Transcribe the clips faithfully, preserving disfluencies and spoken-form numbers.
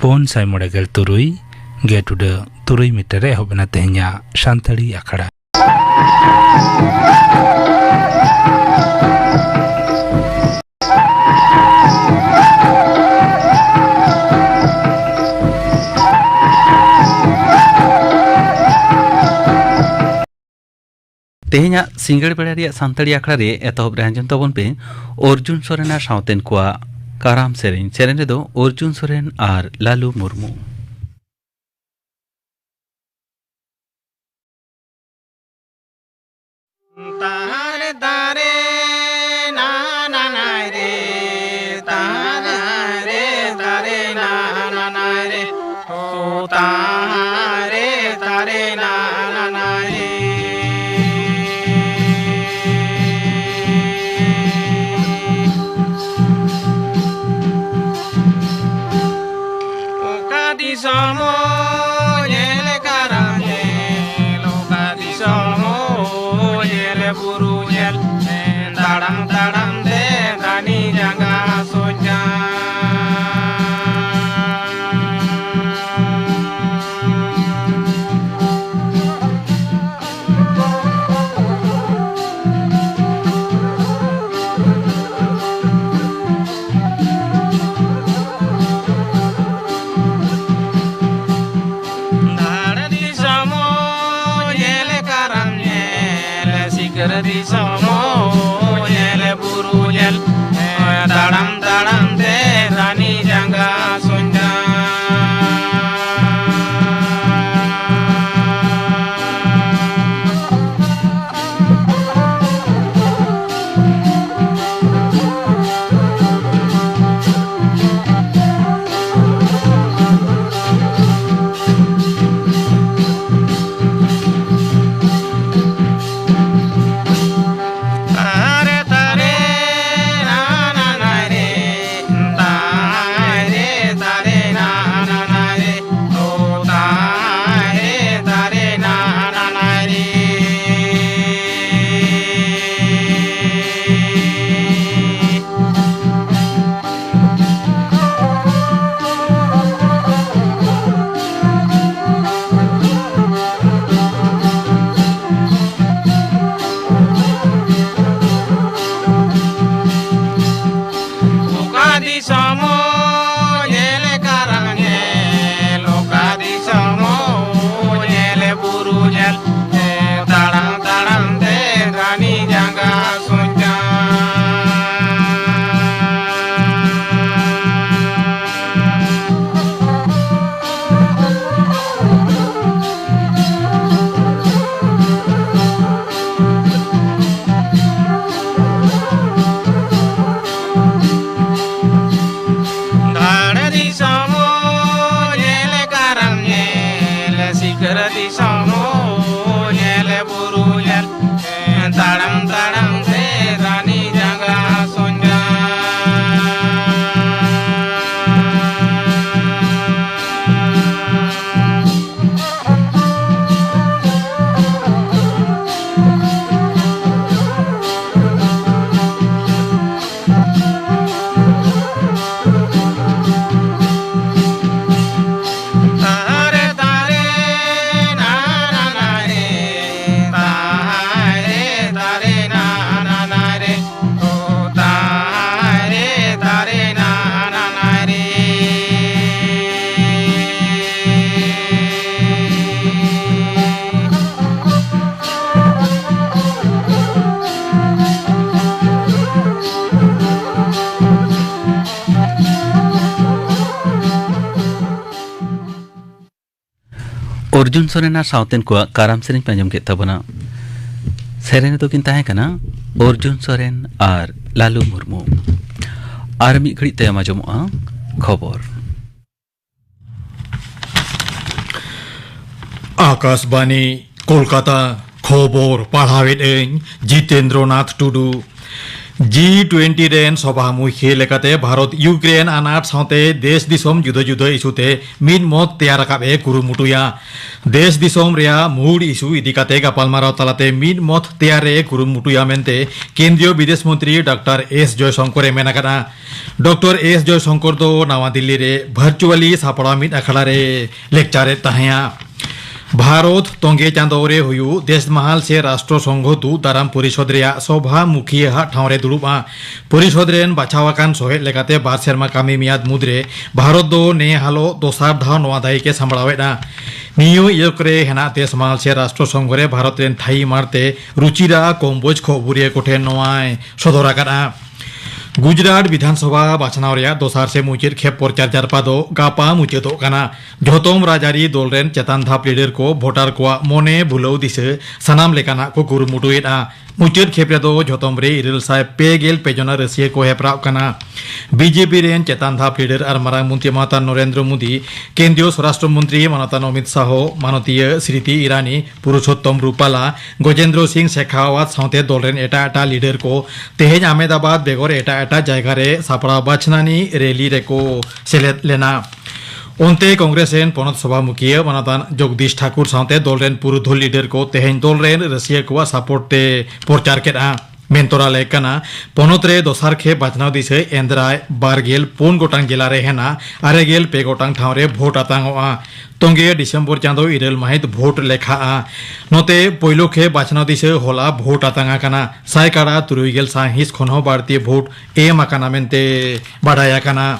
ᱯᱩᱱ ᱥᱟᱭ ᱢᱚᱬᱮ ᱜᱮᱞ ᱛᱩᱨᱩᱭ ᱜᱮᱴ ᱩᱰᱟᱹ ᱛᱩᱨᱩᱭ ᱢᱤᱴᱟᱨ ᱨᱮ ᱮᱦᱚᱵ ᱮᱱᱟ ᱛᱮᱦᱮᱧᱟᱜ ᱥᱟᱱᱛᱟᱲᱤ ᱟᱠᱷᱲᱟ᱾ ᱛᱮᱦᱮᱧᱟᱜ ᱥᱤᱸᱜᱟᱹᱲ ᱵᱮᱲᱟ ᱨᱮᱭᱟᱜ ᱥᱟᱱᱛᱟᱲᱤ ᱟᱠᱷᱲᱟ ᱨᱮ ᱮᱛᱚᱦᱚᱵ ᱨᱮ ᱟᱸᱡᱚᱢ ᱛᱟᱵᱚᱱ ᱯᱮ ᱚᱨᱡᱩᱱ ᱥᱚᱨᱮᱱ ᱟᱨ ᱥᱟᱶᱛᱮᱱ ᱠᱚᱣᱟᱜ ᱠᱟᱨᱟᱢ ᱥᱮᱨᱮᱧ᱾ ᱥᱮᱨᱮᱧ ᱨᱮᱫᱚ ᱚᱨᱡᱩᱱ ᱥᱚᱨᱮᱱ ᱟᱨ ᱞᱟᱞᱩ ᱢᱩᱨᱢᱩ᱾ ᱛᱟᱦᱟᱨᱮ ᱛᱟᱨᱮ ᱱᱟ ᱱᱟ ᱱᱟᱭ ᱨᱮ, ᱛᱟᱦᱟᱨᱮ ᱛᱟᱨᱮ ᱱᱟ ᱱᱟ ᱱᱟᱭ ᱨᱮ, ᱳ ᱛᱟᱦᱟᱨᱮ ᱛᱟᱨᱮ ᱱᱟ ᱱᱟ ᱱᱟᱭ ᱨᱮ᱾ ᱚᱠᱟ ᱫᱤᱥᱚᱢ ᱦᱚᱸ ᱧᱮᱞ ᱠᱟᱨᱟᱢ ᱧᱮᱞ, ᱚᱠᱟ ᱫᱤᱥᱚᱢ ᱦᱚᱸ ᱧᱮᱞ ᱵᱩᱨᱩ ᱧᱮᱞ, ᱛᱟᱲᱟᱢ ᱛᱟᱲᱟᱢ ᱛᱮ ᱫᱟᱹᱱᱤ ᱡᱟᱸᱜᱟ ᱥᱚᱡᱟ᱾ ᱫᱷᱟᱲ ᱫᱤᱥᱚᱢ ᱧᱮᱞ ᱠᱟᱨᱟᱢ ᱧᱮᱞ, ᱥᱤᱠᱟᱹᱨ ᱫᱤᱥᱚᱢ ᱧᱮᱞ ᱵᱩᱨᱩ ᱧᱮᱞ, ᱛᱟᱲᱟᱢ ᱛᱟᱲᱟᱢ ᱛᱮ ᱨᱟᱱᱤ ᱡᱟᱸᱜᱟ ᱥᱚᱸᱡᱟ᱾ ᱫᱤᱥᱚᱢ ᱦᱚᱸ ᱧᱮᱞ ᱵᱩᱨᱩ ᱧᱮᱞ, ᱛᱟᱲᱟᱢ ᱛᱟᱲᱟᱢ ᱛᱮ ᱨᱟᱱᱤ ᱡᱟᱸᱜᱟ ᱥᱚᱸᱡᱟ᱾ ᱚᱨᱡᱩᱱ ᱥᱚᱨᱮᱱ ᱟᱨ ᱥᱟᱶᱛᱮᱱ ᱠᱚᱣᱟᱜ ᱠᱟᱨᱟᱢ ᱥᱮᱨᱮᱧ ᱯᱮ ᱟᱸᱡᱚᱢ ᱠᱮᱫ ᱛᱟᱵᱚᱱᱟ᱾ ᱥᱮᱨᱮᱧ ᱨᱮᱫᱚ ᱠᱤᱱ ᱛᱟᱦᱮᱸ ᱠᱟᱱᱟ ᱚᱨᱡᱩᱱ ᱥᱚᱨᱮᱱ ᱟᱨ ᱞᱟᱞᱩ ᱢᱩᱨᱢᱩ᱾ ᱟᱨ ᱢᱤᱫ ᱜᱷᱟᱹᱲᱤᱡ ᱛᱟᱭᱚᱢ ᱟᱸᱡᱚᱢᱚᱜᱼᱟ ᱠᱷᱚᱵᱚᱨ᱾ ᱟᱠᱟᱥᱵᱟᱱᱤ, ᱠᱳᱞᱠᱟᱛᱟ᱾ ᱠᱷᱚᱵᱚᱨ ᱯᱟᱲᱦᱟᱣᱮᱫ ᱟᱹᱧ ᱡᱤᱛᱮᱱᱫᱨᱚ ᱱᱟᱛᱷ ᱴᱩᱰᱩ᱾ ᱡᱤ ᱴᱩᱭᱮᱱᱴᱤ ᱨᱮᱱ ᱥᱚᱵᱷᱟ ᱢᱩᱠᱷᱤᱭᱟᱹ ᱞᱮᱠᱟᱛᱮ ᱵᱷᱟᱨᱚᱛ ᱤᱭᱩᱠᱨᱮᱱ ᱟᱱᱟᱴ ᱥᱟᱶᱛᱮ ᱫᱮᱥ ᱫᱤᱥᱚᱢ ᱡᱩᱫᱟᱹ ᱡᱩᱫᱟᱹ ᱤᱥᱩ ᱛᱮ ᱢᱤᱫ ᱢᱚᱛ ᱛᱮᱭᱟᱨ ᱨᱟᱠᱟᱵ ᱮ ᱠᱩᱨᱩᱢᱩᱴᱩᱭᱟ᱾ ᱫᱮᱥ ᱫᱤᱥᱚᱢ ᱨᱮᱭᱟᱜ ᱢᱩᱲ ᱤᱥᱩ ᱤᱫᱤ ᱠᱟᱛᱮ ᱜᱟᱯᱟᱞᱢᱟᱨᱟᱣ ᱛᱟᱞᱟᱛᱮ ᱢᱤᱫ ᱢᱚᱛ ᱛᱮᱭᱟᱨ ᱮ ᱠᱩᱨᱩᱢᱩᱴᱩᱭᱟ ᱢᱮᱱᱛᱮ ᱠᱮᱱᱫᱨᱤᱭᱚ ᱵᱤᱫᱮᱥ ᱢᱚᱱᱛᱨᱤ ᱰᱚᱠᱴᱚᱨ ᱮᱥ ᱡᱚᱭᱥᱚᱝᱠᱚᱨ ᱮ ᱢᱮᱱ ᱟᱠᱟᱫᱼᱟ᱾ ᱰᱚᱠᱴᱚᱨ ᱮᱥ ᱡᱚᱭᱥᱚᱝᱠᱚᱨ ᱫᱚ ᱱᱟᱣᱟ ᱫᱤᱞᱞᱤ ᱨᱮ ᱵᱷᱟᱨᱪᱩᱣᱟᱞᱤ ᱥᱟᱯᱲᱟᱣ ᱢᱤᱫ ᱟᱠᱷᱲᱟ ᱨᱮ ᱞᱮᱠᱪᱟᱨᱮᱫ ᱛᱟᱦᱮᱸᱭᱟ᱾ ᱵᱷᱟᱨᱚᱛ ᱛᱚᱸᱜᱮ ᱪᱟᱸᱫᱚ ᱨᱮ ᱦᱩᱭᱩᱜ ᱫᱮᱥ ᱢᱟᱦᱟᱞ ᱥᱮ ᱨᱟᱥᱴᱨᱚ ᱥᱚᱝᱜᱷᱚ ᱫᱩᱜ ᱫᱟᱨᱟᱢ ᱯᱚᱨᱤᱥᱚᱫᱽ ᱨᱮᱭᱟᱜ ᱥᱚᱵᱷᱟ ᱢᱩᱠᱷᱤᱭᱟᱹ ᱦᱟᱜ ᱴᱷᱟᱶ ᱨᱮ ᱫᱩᱲᱩᱵᱼᱟ᱾ ᱯᱚᱨᱤᱥᱚᱫᱽ ᱨᱮᱱ ᱵᱟᱪᱷᱟᱣ ᱟᱠᱟᱱ ᱥᱚᱦᱮᱫ ᱞᱮᱠᱟᱛᱮ ᱵᱟᱨ ᱥᱮᱨᱢᱟ ᱠᱟᱹᱢᱤ ᱢᱮᱭᱟᱫ ᱢᱩᱫᱽᱨᱮ ᱵᱷᱟᱨᱚᱛ ᱫᱚ ᱱᱮ ᱦᱟᱞᱚᱜ ᱫᱚᱥᱟᱨ ᱫᱷᱟᱣ ᱱᱚᱣᱟ ᱫᱟᱹᱭᱤᱠ ᱮ ᱥᱟᱢᱵᱲᱟᱣᱮᱫᱼᱟ᱾ ᱱᱤᱭᱩ ᱤᱭᱚᱨᱠ ᱨᱮ ᱦᱮᱱᱟᱜ ᱫᱮᱥ ᱢᱟᱦᱟᱞ ᱥᱮ ᱨᱟᱥᱴᱨᱚ ᱥᱚᱝᱜᱷᱚ ᱨᱮ ᱵᱷᱟᱨᱚᱛ ᱨᱮᱱ ᱛᱷᱟᱭᱤ ᱢᱟᱲᱛᱮ ᱨᱩᱪᱤᱨᱟ ᱠᱚᱢᱵᱳᱡᱽ ᱠᱷᱚᱵᱩᱨᱤᱭᱟᱹ ᱠᱚᱴᱷᱮᱱ ᱱᱚᱣᱟᱭ ᱥᱚᱫᱚᱨ ᱟᱠᱟᱫᱼᱟ᱾ ᱜᱩᱡᱽᱨᱟᱴ ᱵᱤᱫᱷᱟᱱ ᱥᱚᱵᱷᱟ ᱵᱟᱪᱷᱱᱟᱣ ᱨᱮᱭᱟᱜ ᱫᱚᱥᱟᱨ ᱥᱮ ᱢᱩᱪᱟᱹᱫ ᱠᱷᱮᱯ ᱯᱨᱚᱪᱟᱨ ᱡᱟᱨᱯᱟ ᱫᱚ ᱜᱟᱯᱟ ᱢᱩᱪᱟᱹᱫᱚᱜ ᱠᱟᱱᱟ᱾ ᱡᱷᱚᱛᱚᱢ ᱨᱟᱡᱽᱟᱹᱨᱤ ᱫᱚᱞ ᱨᱮᱱ ᱪᱮᱛᱟᱱ ᱫᱷᱟᱯ ᱞᱤᱰᱟᱨ ᱠᱚ ᱵᱷᱳᱴᱟᱨ ᱠᱚᱣᱟᱜ ᱢᱚᱱᱮ ᱵᱷᱩᱞᱟᱹᱣ ᱫᱤᱥᱟᱹ ᱥᱟᱱᱟᱢ ᱞᱮᱠᱟᱱᱟᱜ ᱠᱚ ᱠᱩᱨᱩᱢᱩᱴᱩᱭᱮᱫᱼᱟ᱾ ᱢᱩᱪᱟᱹᱫ ᱠᱷᱮᱯ ᱨᱮᱫᱚ ᱡᱷᱚᱛᱚᱢ ᱨᱮ ᱤᱨᱟᱹᱞ ᱥᱟᱭ ᱯᱮ ᱜᱮᱞ ᱯᱮ ᱡᱚᱱᱟ ᱨᱟᱹᱥᱤᱭᱟᱹ ᱠᱚ ᱦᱮᱯᱨᱟᱣ ᱠᱟᱱᱟ᱾ ᱵᱤᱡᱮᱯᱤ ᱨᱮᱱ ᱪᱮᱛᱟᱱ ᱫᱷᱟᱯ ᱞᱤᱰᱟᱨ ᱟᱨ ᱢᱟᱨᱟᱝ ᱢᱚᱱᱛᱨᱤ ᱢᱟᱱᱚᱛᱟᱱ ᱱᱚᱨᱮᱱᱫᱨᱚ ᱢᱳᱫᱤ, ᱠᱮᱱᱫᱨᱤᱭᱚ ᱥᱚᱨᱟᱥᱴᱨᱚ ᱢᱚᱱᱛᱨᱤ ᱢᱟᱱᱚᱛᱟᱱ ᱚᱢᱤᱛ ᱥᱟᱦᱚ, ᱢᱟᱱᱚᱛᱤᱭᱟᱹ ᱥᱨᱤᱛᱤ ᱤᱨᱟᱱᱤ, ᱯᱩᱨᱩᱥᱳᱛᱛᱚᱢ ᱨᱩᱯᱟᱞᱟ, ᱜᱚᱡᱮᱱᱫᱨᱚ ᱥᱤᱝ ᱥᱮᱠᱷᱟᱣᱟᱛ ᱥᱟᱶᱛᱮ ᱫᱚᱞ ᱨᱮᱱ ᱮᱴᱟᱜ ᱮᱴᱟᱜ ᱞᱤᱰᱟᱨ ᱠᱚ ᱛᱮᱦᱮᱧ ᱟᱦᱢᱮᱫᱟᱵᱟᱫᱽ ᱵᱮᱜᱚᱨ ᱮᱴᱟᱜ ᱮᱴᱟᱜ ᱡᱟᱭᱜᱟ ᱨᱮ ᱥᱟᱯᱲᱟᱣ ᱵᱟᱪᱷᱱᱟᱱᱤ ᱨᱮᱞᱤ ᱨᱮᱠᱚ ᱥᱮᱞᱮᱫ ᱞᱮᱱᱟ᱾ ᱚᱱᱛᱮ ᱠᱚᱝᱜᱨᱮᱥ ᱨᱮᱱ ᱯᱚᱱᱚᱛ ᱥᱚᱵᱷᱟ ᱢᱩᱠᱷᱤᱭᱟᱹ ᱢᱟᱱᱚᱛᱟᱱ ᱡᱚᱜᱽᱫᱤᱥ ᱴᱷᱟᱠᱩᱨ ᱥᱟᱶᱛᱮ ᱫᱚᱞ ᱨᱮᱱ ᱯᱩᱨᱩᱫᱷᱩᱞ ᱞᱤᱰᱟᱨ ᱠᱚ ᱛᱮᱦᱮᱧ ᱫᱚᱞ ᱨᱮᱱ ᱨᱟᱹᱥᱤᱭᱟᱹ ᱠᱚᱣᱟᱜ ᱥᱟᱯᱳᱨᱴ ᱛᱮ ᱯᱨᱚᱪᱟᱨ ᱠᱮᱫᱼᱟ᱾ ᱢᱮᱱ ᱛᱚᱨᱟ ᱞᱮᱠ ᱠᱟᱱᱟ, ᱯᱚᱱᱚᱛ ᱨᱮ ᱫᱚᱥᱟᱨ ᱠᱷᱮᱯ ᱵᱟᱪᱷᱱᱟᱣ ᱫᱤᱥᱟᱹ ᱮᱱᱫᱨᱟᱭ ᱵᱟᱨ ᱜᱮᱞ ᱯᱩᱱ ᱜᱚᱴᱟᱝ ᱡᱮᱞᱟ ᱨᱮ ᱦᱮᱱᱟ ᱟᱨᱮ ᱜᱮᱞ ᱯᱮ ᱜᱚᱴᱟᱝ ᱴᱷᱟᱶ ᱨᱮ ᱵᱷᱳᱴ ᱟᱛᱟᱝᱚᱜᱼᱟ᱾ ᱛᱚᱝᱜᱮ ᱰᱤᱥᱮᱢᱵᱚᱨ ᱪᱟᱸᱫᱚ ᱤᱨᱟᱹᱞ ᱢᱟᱹᱦᱤᱛ ᱵᱷᱳᱴ ᱞᱮᱠᱷᱟᱜᱼᱟ᱾ ᱱᱚᱛᱮ ᱯᱳᱭᱞᱳ ᱠᱷᱮᱯ ᱵᱟᱪᱷᱱᱟᱣ ᱫᱤᱥᱟᱹ ᱦᱚᱞᱟ ᱵᱷᱳᱴ ᱟᱛᱟᱝ ᱟᱠᱟᱱᱟ᱾ ᱥᱟᱭᱠᱟᱲᱟ ᱛᱩᱨᱩᱭ ᱜᱮᱞ ᱥᱟᱭᱦᱤᱸᱥ ᱠᱷᱚᱱ ᱦᱚᱸ ᱵᱟᱹᱲᱛᱤ ᱵᱷᱳᱴ ᱮᱢ ᱟᱠᱟᱱᱟ ᱢᱮᱱᱛᱮ ᱵᱟᱰᱟᱭ ᱟᱠᱟᱱᱟ᱾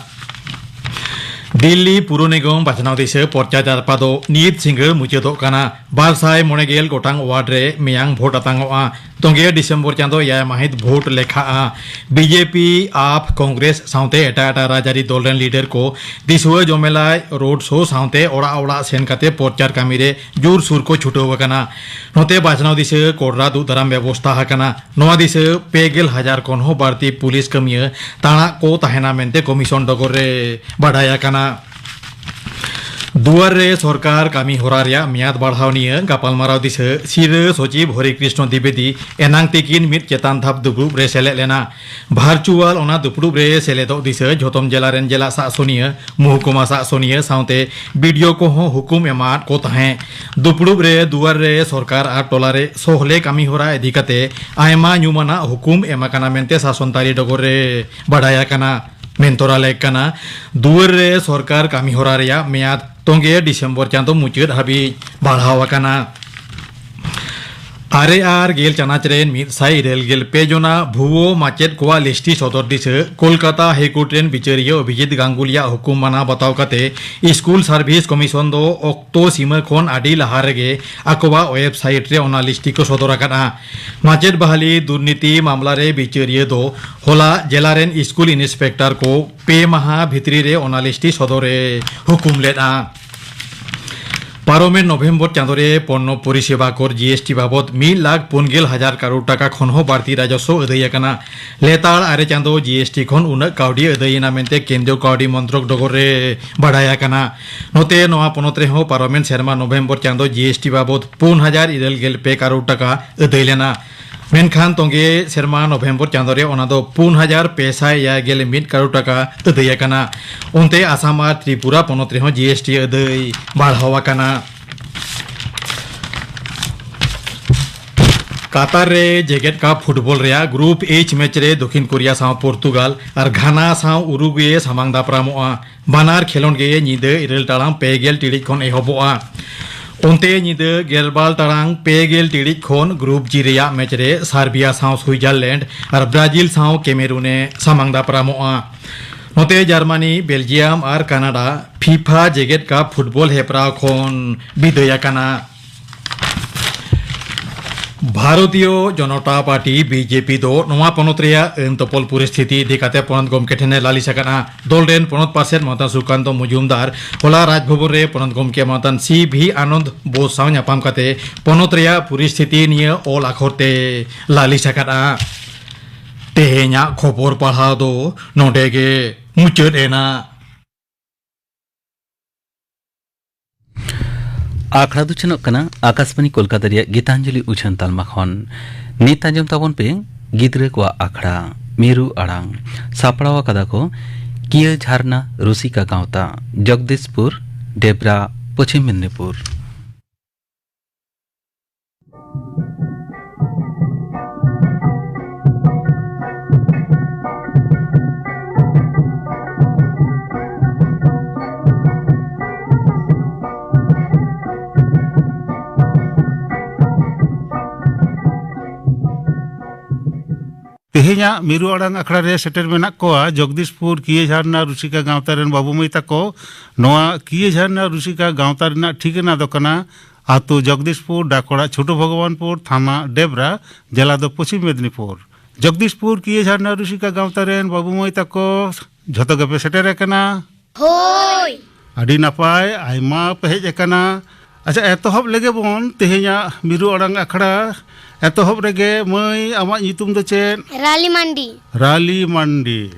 ᱫᱤᱞᱞᱤ ᱯᱩᱨ ᱱᱤᱜᱚᱢ ᱵᱟᱪᱷᱱᱟᱣ ᱫᱤᱥᱟᱹ ᱯᱚᱨᱪᱟ ᱡᱟᱨᱯᱟ ᱫᱚ ᱱᱤᱛ ᱥᱤᱸᱜᱟᱹᱲ ᱢᱩᱪᱟᱹᱫᱚᱜ ᱠᱟᱱᱟ᱾ ᱵᱟᱨ ᱥᱟᱭ ᱢᱚᱬᱮ ᱜᱮᱞ ᱜᱚᱴᱟᱝ ᱣᱟᱨᱰ ᱨᱮ ᱢᱮᱭᱟᱝ ᱵᱷᱳᱴ ᱟᱛᱟᱝᱚᱜᱼᱟ᱾ ᱛᱚᱝᱜᱮ ᱰᱤᱥᱮᱢᱵᱚᱨ ᱪᱟᱸᱫᱚ ᱮᱭᱟᱭ ᱢᱟᱹᱦᱤᱛ ᱵᱷᱳᱴ ᱞᱮᱠᱷᱟᱜᱼᱟ᱾ ᱵᱤᱡᱮᱯᱤ, ᱟᱯ, ᱠᱚᱝᱜᱨᱮᱥ ᱥᱟᱶᱛᱮ ᱮᱴᱟᱜ ᱮᱴᱟᱜ ᱨᱟᱡᱽᱟᱹᱨᱤ ᱫᱚᱞ ᱨᱮᱱ ᱞᱤᱰᱟᱨ ᱠᱚ ᱫᱤᱥᱩᱣᱟᱹ ᱡᱚᱢᱮᱞᱟᱭ ᱨᱳᱰ ᱥᱳ ᱥᱟᱶᱛᱮ ᱚᱲᱟᱜ ᱚᱲᱟᱜ ᱥᱮᱱ ᱠᱟᱛᱮ ᱯᱨᱚᱪᱟᱨ ᱠᱟᱹᱢᱤ ᱨᱮ ᱡᱳᱨᱥᱳᱨ ᱠᱚ ᱪᱷᱩᱴᱟᱹᱣ ᱟᱠᱟᱱᱟ᱾ ᱱᱚᱛᱮ ᱵᱟᱪᱷᱱᱟᱣ ᱫᱤᱥᱟᱹ ᱠᱚᱰᱨᱟ ᱫᱩᱜ ᱫᱟᱨᱟᱢ ᱵᱮᱵᱚᱥᱛᱷᱟ ᱟᱠᱟᱱᱟ᱾ ᱱᱚᱣᱟ ᱫᱤᱥᱟᱹ ᱯᱮ ᱜᱮᱞ ᱦᱟᱡᱟᱨ ᱠᱷᱚᱱ ᱦᱚᱸ ᱵᱟᱹᱲᱛᱤ ᱯᱩᱞᱤᱥ ᱠᱟᱹᱢᱤᱭᱟᱹ ᱛᱟᱬᱟᱜ ᱠᱚ ᱛᱟᱦᱮᱱᱟ ᱢᱮᱱᱛᱮ ᱠᱚᱢᱤᱥᱚᱱ ᱰᱚᱜᱚᱨ ᱨᱮ ᱵᱟᱰᱟᱭ ᱟᱠᱟᱱᱟ᱾ ᱫᱩᱣᱟᱨ ᱨᱮ ᱥᱚᱨᱠᱟᱨ ᱠᱟᱹᱢᱤ ᱦᱚᱨᱟ ᱨᱮᱭᱟᱜ ᱢᱮᱭᱟᱫ ᱵᱟᱲᱦᱟᱣ ᱱᱤᱭᱟᱹ ᱜᱟᱯᱟᱞᱢᱟᱨᱟᱣ ᱫᱤᱥᱟᱹ ᱥᱤᱨᱟᱹ ᱥᱚᱪᱤᱵᱽ ᱦᱚᱨᱤ ᱠᱨᱤᱥᱱᱚ ᱫᱤᱵᱮᱫᱤ ᱮᱱᱟᱝ ᱛᱤᱠᱤᱱ ᱢᱤᱫ ᱪᱮᱛᱟᱱ ᱫᱷᱟᱯ ᱫᱩᱯᱲᱩᱵ ᱨᱮ ᱥᱮᱞᱮᱫ ᱞᱮᱱᱟ᱾ ᱵᱷᱟᱨᱪᱩᱣᱟᱞ ᱚᱱᱟ ᱫᱩᱯᱲᱩᱵ ᱨᱮ ᱥᱮᱞᱮᱫᱚᱜ ᱫᱤᱥᱟᱹ ᱡᱷᱚᱛᱚᱢ ᱡᱮᱞᱟ ᱨᱮᱱ ᱡᱮᱞᱟ ᱥᱟᱜ ᱥᱚᱱᱤᱭᱟᱹ, ᱢᱚᱦᱩᱠᱩᱢᱟ ᱥᱟᱜ ᱥᱚᱱᱤᱭᱟᱹ ᱥᱟᱶᱛᱮ ᱵᱤᱰᱤᱳ ᱠᱚᱦᱚᱸ ᱦᱩᱠᱩᱢ ᱮᱢᱟᱫ ᱠᱚ ᱛᱟᱦᱮᱸ᱾ ᱫᱩᱯᱲᱩᱵ ᱨᱮ ᱫᱩᱣᱟᱨ ᱨᱮ ᱥᱚᱨᱠᱟᱨ ᱟᱨ ᱴᱚᱞᱟ ᱨᱮ ᱥᱚᱦᱞᱮ ᱠᱟᱹᱢᱤ ᱦᱚᱨᱟ ᱤᱫᱤ ᱠᱟᱛᱮ ᱟᱭᱢᱟ ᱧᱩᱢᱟᱱᱟᱜ ᱦᱩᱠᱩᱢ ᱮᱢ ᱟᱠᱟᱱᱟ ᱢᱮᱱᱛᱮ ᱥᱟᱥᱚᱱ ᱛᱟᱹᱨᱤ ᱰᱚᱜᱚᱨ ᱨᱮ ᱵᱟᱰᱟᱭ ᱟᱠᱟᱱᱟ᱾ ᱢᱮᱱ ᱛᱚᱨᱟ ᱞᱮᱠ ᱠᱟᱱᱟ, ᱫᱩᱣᱟᱹᱨ ᱨᱮ ᱥᱚᱨᱠᱟᱨ ᱠᱟᱹᱢᱤ ᱦᱚᱨᱟ ᱨᱮᱭᱟᱜ ᱢᱮᱭᱟᱫ ᱛᱚᱸᱜᱮ ᱰᱤᱥᱮᱢᱵᱚᱨ ᱪᱟᱸᱫᱚ ᱢᱩᱪᱟᱹᱫ ᱦᱟᱹᱵᱤᱡ ᱵᱟᱲᱦᱟᱣ ᱟᱠᱟᱱᱟ᱾ ᱟᱨᱮ ᱟᱨ ᱜᱮᱞ ᱪᱟᱱᱟᱪ ᱨᱮᱱ ᱢᱤᱫ ᱥᱟᱭ ᱤᱨᱟᱹᱞ ᱜᱮᱞ ᱯᱮ ᱡᱚᱱᱟ ᱵᱷᱩᱣᱳ ᱢᱟᱪᱮᱫ ᱠᱚᱣᱟᱜ ᱞᱤᱥᱴᱤ ᱥᱚᱫᱚᱨ ᱫᱤᱥᱟᱹ ᱠᱳᱞᱠᱟᱛᱟ ᱦᱟᱭᱠᱳᱨᱴ ᱨᱮᱱ ᱵᱤᱪᱟᱹᱨᱤᱭᱟᱹ ᱚᱵᱷᱤᱡᱤᱛ ᱜᱟᱝᱜᱩᱞᱤᱭᱟᱜ ᱦᱩᱠᱩᱢ ᱢᱟᱱᱟᱣ ᱵᱟᱛᱟᱣ ᱠᱟᱛᱮ ᱥᱠᱩᱞ ᱥᱟᱨᱵᱷᱤᱥ ᱠᱚᱢᱤᱥᱚᱱ ᱫᱚ ᱚᱠᱛᱚ ᱥᱤᱢᱟᱹ ᱠᱷᱚᱱ ᱟᱹᱰᱤ ᱞᱟᱦᱟ ᱨᱮᱜᱮ ᱟᱠᱚᱣᱟᱜ ᱣᱮᱵᱥᱟᱭᱤᱴ ᱨᱮ ᱚᱱᱟ ᱞᱤᱥᱴᱤ ᱠᱚ ᱥᱚᱫᱚᱨ ᱟᱠᱟᱫᱼᱟ᱾ ᱢᱟᱪᱮᱫ ᱵᱟᱦᱟᱞᱤ ᱫᱩᱨᱱᱤᱛᱤ ᱢᱟᱢᱞᱟ ᱨᱮ ᱵᱤᱪᱟᱹᱨᱤᱭᱟᱹ ᱫᱚ ᱦᱚᱞᱟ ᱡᱮᱞᱟ ᱨᱮᱱ ᱥᱠᱩᱞ ᱤᱱᱥᱯᱮᱠᱴᱚᱨ ᱠᱚ ᱯᱮ ᱢᱟᱦᱟ ᱵᱷᱤᱛᱨᱤ ᱨᱮ ᱚᱱᱟ ᱞᱤᱥᱴᱤ ᱥᱚᱫᱚᱨ ᱮ ᱦᱩᱠᱩᱢ ᱞᱮᱫᱼᱟ᱾ ᱯᱟᱨᱚᱢᱮᱱ ᱱᱚᱵᱷᱮᱢᱵᱚᱨ ᱪᱟᱸᱫᱳ ᱨᱮ ᱯᱚᱱᱱᱚ ᱯᱚᱨᱤᱥᱮᱵᱟ ᱠᱚᱨ, ᱡᱤ ᱮᱥ ᱴᱤ, ᱵᱟᱵᱚᱫ ᱢᱤᱫ ᱞᱟᱠᱷ ᱯᱩᱱ ᱜᱮᱞ ᱦᱟᱡᱟᱨ ᱠᱟᱨᱳᱲ ᱴᱟᱠᱟ ᱠᱷᱚᱱ ᱦᱚᱸ ᱵᱟᱹᱲᱛᱤ ᱨᱟᱡᱚᱥᱣᱚ ᱟᱹᱫᱟᱹᱭ ᱟᱠᱟᱱᱟ᱾ ᱞᱮᱛᱟᱲ ᱟᱨᱮ ᱪᱟᱸᱫᱳ ᱡᱤ ᱮᱥ ᱴᱤ ᱠᱷᱚᱱ ᱩᱱᱟᱹᱜ ᱠᱟᱹᱣᱰᱤ ᱟᱹᱫᱟᱹᱭ ᱮᱱᱟ ᱢᱮᱱᱛᱮ ᱠᱮᱱᱫᱨᱤᱭᱚ ᱠᱟᱹᱣᱰᱤ ᱢᱚᱱᱛᱨᱚᱠ ᱰᱚᱜᱚᱨ ᱨᱮ ᱵᱟᱰᱟᱭ ᱟᱠᱟᱱᱟ᱾ ᱱᱚᱛᱮ, ᱱᱚᱣᱟ ᱯᱚᱱᱚᱛ ᱨᱮᱦᱚᱸ ᱯᱟᱨᱚᱢᱮᱱ ᱥᱮᱨᱢᱟ ᱱᱚᱵᱷᱮᱢᱵᱚᱨ ᱪᱟᱸᱫᱳ ᱡᱤ ᱮᱥ ᱴᱤ ᱵᱟᱵᱚᱫ ᱯᱩᱱ ᱦᱟᱡᱟᱨ ᱤᱨᱟᱹᱞ ᱜᱮᱞ ᱯᱮ ᱠᱟᱨᱳᱲ ᱴᱟᱠᱟ ᱟᱹᱫᱟᱹᱭ ᱞᱮᱱᱟ᱾ ᱢᱮᱱᱠᱷᱟᱱ ᱛᱚᱸᱜᱮ ᱥᱮᱨᱢᱟ ᱱᱚᱵᱷᱮᱢᱵᱚᱨ ᱪᱟᱸᱫᱳ ᱨᱮ ᱚᱱᱟ ᱫᱚ ᱯᱩᱱ ᱦᱟᱡᱟᱨ ᱯᱮ ᱥᱟᱭ ᱮᱭᱟᱭ ᱜᱮᱞ ᱢᱤᱫ ᱠᱟᱨᱳᱲ ᱴᱟᱠᱟ ᱟᱹᱫᱟᱹᱭ ᱟᱠᱟᱱᱟ᱾ ᱚᱱᱛᱮ, ᱟᱥᱟᱢ ᱟᱨ ᱛᱨᱤᱯᱩᱨᱟ ᱯᱚᱱᱚᱛ ᱨᱮᱦᱚᱸ ᱡᱤ ᱮᱥ ᱴᱤ ᱟᱹᱫᱟᱹᱭ ᱵᱟᱲᱦᱟᱣ ᱟᱠᱟᱱᱟ᱾ ᱠᱟᱛᱟᱨ ᱨᱮ ᱡᱮᱜᱮᱛ ᱠᱟᱯ ᱯᱷᱩᱴᱵᱚᱞ ᱨᱮᱭᱟᱜ ᱜᱨᱩᱯ ᱮᱭᱤᱪ ᱢᱮᱪ ᱨᱮ ᱫᱚᱠᱷᱤᱱ ᱠᱳᱨᱤᱭᱟ ᱥᱟᱶ ᱯᱚᱨᱛᱩᱜᱟᱞ ᱟᱨ ᱜᱷᱟᱱᱟ ᱥᱟᱶ ᱩᱨᱩᱜᱩᱭᱮ ᱥᱟᱢᱟᱝ ᱫᱟᱯᱨᱟᱢᱚᱜᱼᱟ᱾ ᱵᱟᱱᱟᱨ ᱠᱷᱮᱞᱳᱰ ᱜᱮ ᱧᱤᱫᱟᱹ ᱤᱨᱟᱹᱞ ᱴᱟᱲᱟᱝ ᱯᱮ ᱜᱮᱞ ᱴᱤᱲᱤᱡ ᱠᱷᱚᱱ ᱮᱦᱚᱵᱚᱜᱼᱟ᱾ ᱚᱱᱛᱮ, ᱧᱤᱫᱟᱹ ᱜᱮᱞ ᱵᱟᱨ ᱴᱟᱲᱟᱝ ᱯᱮ ᱜᱮᱞ ᱴᱤᱲᱤᱡ ᱠᱷᱚᱱ ᱜᱨᱩᱯ ᱡᱤ ᱨᱮᱭᱟᱜ ᱢᱮᱪ ᱨᱮ ᱥᱟᱨᱵᱤᱭᱟ ᱥᱟᱶ ᱥᱩᱭᱡᱟᱨᱞᱮᱱᱰ ᱟᱨ ᱵᱨᱟᱡᱤᱞ ᱥᱟᱶ ᱠᱮᱢᱮᱨᱩᱱᱮ ᱥᱟᱢᱟᱝ ᱫᱟᱯᱨᱟᱢᱚᱜᱼᱟ᱾ ᱱᱚᱛᱮ, ᱡᱟᱨᱢᱟᱱᱤ, ᱵᱮᱞᱡᱤᱭᱟᱢ ᱟᱨ ᱠᱟᱱᱟᱰᱟ ᱯᱷᱤᱯᱷᱟ ᱡᱮᱜᱮᱛ ᱠᱟᱯ ᱯᱷᱩᱴᱵᱚᱞ ᱦᱮᱯᱨᱟᱣ ᱠᱷᱚᱱ ᱵᱤᱫᱟᱹᱭ ᱟᱠᱟᱱᱟ᱾ Bharatiya Janata party, B J P, ᱫᱚ ᱱᱚᱣᱟ ᱯᱚᱱᱚᱛ ᱨᱮᱭᱟᱜ ᱟᱹᱱ ᱛᱚᱯᱚᱞ ᱯᱚᱨᱤᱥᱛᱷᱤᱛᱤ ᱤᱫᱤ ᱠᱟᱛᱮ ᱯᱚᱱᱚᱛ ᱜᱚᱢᱠᱮ ᱴᱷᱮᱱᱮ ᱞᱟᱹᱞᱤᱥ ᱟᱠᱟᱱᱟ᱾ ᱫᱚᱞ ᱨᱮᱱ ᱯᱚᱱᱚᱛ ᱯᱟᱨᱥᱮᱛ ᱢᱟᱱᱚᱛᱟᱱ ᱥᱩᱠᱟᱱᱛᱚ ᱢᱚᱡᱩᱢᱫᱟᱨ ᱦᱚᱞᱟ ᱨᱟᱡᱽᱵᱷᱚᱵᱚᱱ ᱨᱮ ᱯᱚᱱᱚᱛ ᱜᱚᱢᱠᱮ ᱢᱟᱱᱚᱛᱟᱱ ᱥᱤ ᱵᱷᱤ ᱟᱱᱚᱱᱫ ᱵᱳᱥ ᱥᱟᱶ ᱧᱟᱯᱟᱢ ᱠᱟᱛᱮ ᱯᱚᱱᱚᱛ ᱨᱮᱭᱟᱜ ᱯᱚᱨᱤᱥᱛᱷᱤᱛᱤ ᱱᱤᱭᱟᱹ ᱚᱞ ᱟᱠᱷᱚᱨ ᱛᱮ ᱞᱟᱹᱞᱤᱥ ᱟᱠᱟᱫᱼᱟ᱾ ᱛᱮᱦᱮᱧᱟᱜ ᱠᱷᱚᱵᱚᱨ ᱯᱟᱲᱦᱟᱣ ᱫᱚ ᱱᱚᱰᱮ ᱜᱮ ᱢᱩᱪᱟᱹᱫ ᱮᱱᱟ᱾ ᱟᱠᱷᱲᱟ ᱫᱚ ᱪᱮᱱᱚᱜ ᱠᱟᱱᱟ ᱟᱠᱟᱥᱵᱟᱱᱤ ᱠᱳᱞᱠᱟᱛᱟ ᱨᱮᱭᱟᱜ ᱜᱤᱛᱟᱧᱡᱚᱞᱤ ᱩᱪᱷᱟᱹᱱ ᱛᱟᱞᱢᱟ ᱠᱷᱚᱱ᱾ ᱱᱤᱛ ᱟᱸᱡᱚᱢ ᱛᱟᱵᱚᱱ ᱯᱮ ᱜᱤᱫᱽᱨᱟᱹ ᱠᱚᱣᱟᱜ ᱟᱠᱷᱲᱟ, ᱢᱤᱨᱩ ᱟᱲᱟᱝ᱾ ᱥᱟᱯᱲᱟᱣ ᱟᱠᱟᱫᱟ ᱠᱚ ᱠᱤᱭᱟᱹ ᱡᱷᱟᱨᱱᱟ ᱨᱩᱥᱤᱠᱟ ᱜᱟᱶᱛᱟ, ᱡᱚᱜᱽᱫᱤᱥᱯᱩᱨ, ᱰᱮᱵᱽᱨᱟ, ᱯᱚᱪᱷᱤᱢ ᱢᱮᱫᱽᱱᱤᱯᱩᱨ᱾ ᱛᱮᱦᱮᱧᱟᱜ ᱢᱤᱨᱩ ᱟᱲᱟᱝ ᱟᱠᱷᱲᱟ ᱨᱮ ᱥᱮᱴᱮᱨ ᱢᱮᱱᱟᱜ ᱠᱚᱣᱟ ᱡᱚᱜᱽᱫᱤᱥᱯᱩᱨ ᱠᱤᱭᱟᱹ ᱡᱷᱟᱨᱱᱟ ᱨᱩᱥᱤᱠᱟ ᱜᱟᱶᱛᱟ ᱨᱮᱱ ᱵᱟᱹᱵᱩ ᱢᱟᱹᱭ ᱛᱟᱠᱚ᱾ ᱱᱚᱣᱟ ᱠᱤᱭᱟᱹ ᱡᱷᱟᱨᱱᱟ ᱨᱩᱥᱤᱠᱟ ᱜᱟᱶᱛᱟ ᱨᱮᱱᱟᱜ ᱴᱷᱤᱠᱟᱹᱱᱟ ᱫᱚ ᱠᱟᱱᱟ ᱟᱹᱛᱩ ᱡᱚᱜᱽᱫᱤᱥᱯᱩᱨ, ᱰᱟᱠᱚᱲᱟ ᱪᱷᱳᱴᱳ ᱵᱷᱚᱜᱚᱵᱟᱱᱯᱩᱨ, ᱛᱷᱟᱱᱟ ᱰᱮᱵᱽᱨᱟ, ᱡᱮᱞᱟ ᱫᱚ ᱯᱚᱪᱷᱤᱢ ᱢᱮᱫᱽᱱᱤᱯᱩᱨ᱾ ᱡᱚᱜᱽᱫᱤᱥᱯᱩᱨ ᱠᱤᱭᱟᱹ ᱡᱷᱟᱨᱱᱟ ᱨᱩᱥᱤᱠᱟ ᱜᱟᱶᱛᱟ ᱨᱮᱱ ᱵᱟᱹᱵᱩ ᱢᱟᱹᱭ ᱛᱟᱠᱚ, ᱡᱷᱚᱛᱚ ᱜᱮᱯᱮ ᱥᱮᱴᱮᱨ ᱟᱠᱟᱱᱟ? ᱦᱳᱭ᱾ ᱟᱹᱰᱤ ᱱᱟᱯᱟᱭ, ᱟᱭᱢᱟ ᱯᱮ ᱦᱮᱡ ᱟᱠᱟᱱᱟ᱾ ᱟᱪᱪᱷᱟ, ᱮᱛᱚᱦᱚᱵ ᱞᱮᱜᱮ ᱵᱚᱱ ᱛᱮᱦᱮᱧᱟᱜ ᱢᱤᱨᱩ ᱟᱲᱟᱝ ᱟᱠᱷᱲᱟ᱾ ᱮᱛᱚᱦᱚᱵ ᱨᱮᱜᱮ ᱢᱟᱹᱭ, ᱟᱢᱟᱜ ᱧᱩᱛᱩᱢ ᱫᱚ ᱪᱮᱫ? ᱨᱟᱞᱤ ᱢᱟᱱᱰᱤ᱾ ᱨᱟᱞᱤ ᱢᱟᱱᱰᱤ᱾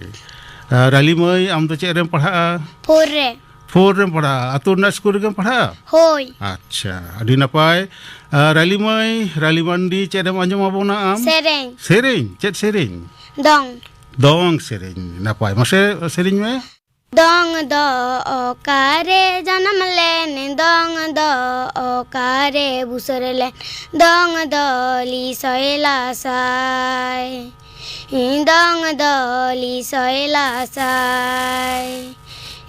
ᱟᱨ ᱨᱟᱞᱤ ᱢᱟᱹᱭ, ᱟᱢ ᱫᱚ ᱪᱮᱫ ᱨᱮᱢ ᱯᱟᱲᱦᱟᱜᱼᱟ? ᱯᱷᱳᱨ ᱨᱮ᱾ ᱯᱷᱳᱨ ᱨᱮᱢ ᱯᱟᱲᱦᱟᱜᱼᱟ᱾ ᱟᱹᱛᱩ ᱨᱮᱱᱟᱜ ᱥᱠᱩᱞ ᱨᱮᱜᱮᱢ ᱯᱟᱲᱦᱟᱜᱼᱟ? ᱦᱳᱭ᱾ ᱟᱪᱪᱷᱟ, ᱟᱹᱰᱤ ᱱᱟᱯᱟᱭ᱾ ᱟᱨ ᱨᱟᱞᱤ ᱢᱟᱹᱭ, ᱨᱟᱞᱤ ᱢᱟᱱᱰᱤ, ᱪᱮᱫ ᱮᱢ ᱟᱸᱡᱚᱢ ᱟᱵᱚᱱᱟ ᱟᱢ? ᱥᱮᱨᱮᱧ᱾ ᱥᱮᱨᱮᱧ? ᱪᱮᱫ ᱥᱮᱨᱮᱧ? ᱫᱚᱝ᱾ ᱫᱚᱝ ᱥᱮᱨᱮᱧ᱾ ᱱᱟᱯᱟᱭ, ᱢᱟᱥᱮ ᱥᱮᱨᱮᱧ ᱢᱮ᱾ ᱫᱚᱝ ᱫᱚ ᱚᱠᱟᱨᱮ ᱡᱟᱱᱟᱢ ᱞᱮᱱ, ᱫᱚᱝ ᱫᱚ ᱚᱠᱟᱨᱮ ᱵᱩᱥᱟᱹᱨ ᱞᱮᱱ, ᱫᱚᱝ ᱫᱚ ᱞᱤᱥᱚᱭ ᱞᱟᱥᱟᱭ᱾ ᱫᱚᱝ ᱫᱚ ᱞᱤᱥᱚᱭ ᱞᱟᱥᱟᱭ᱾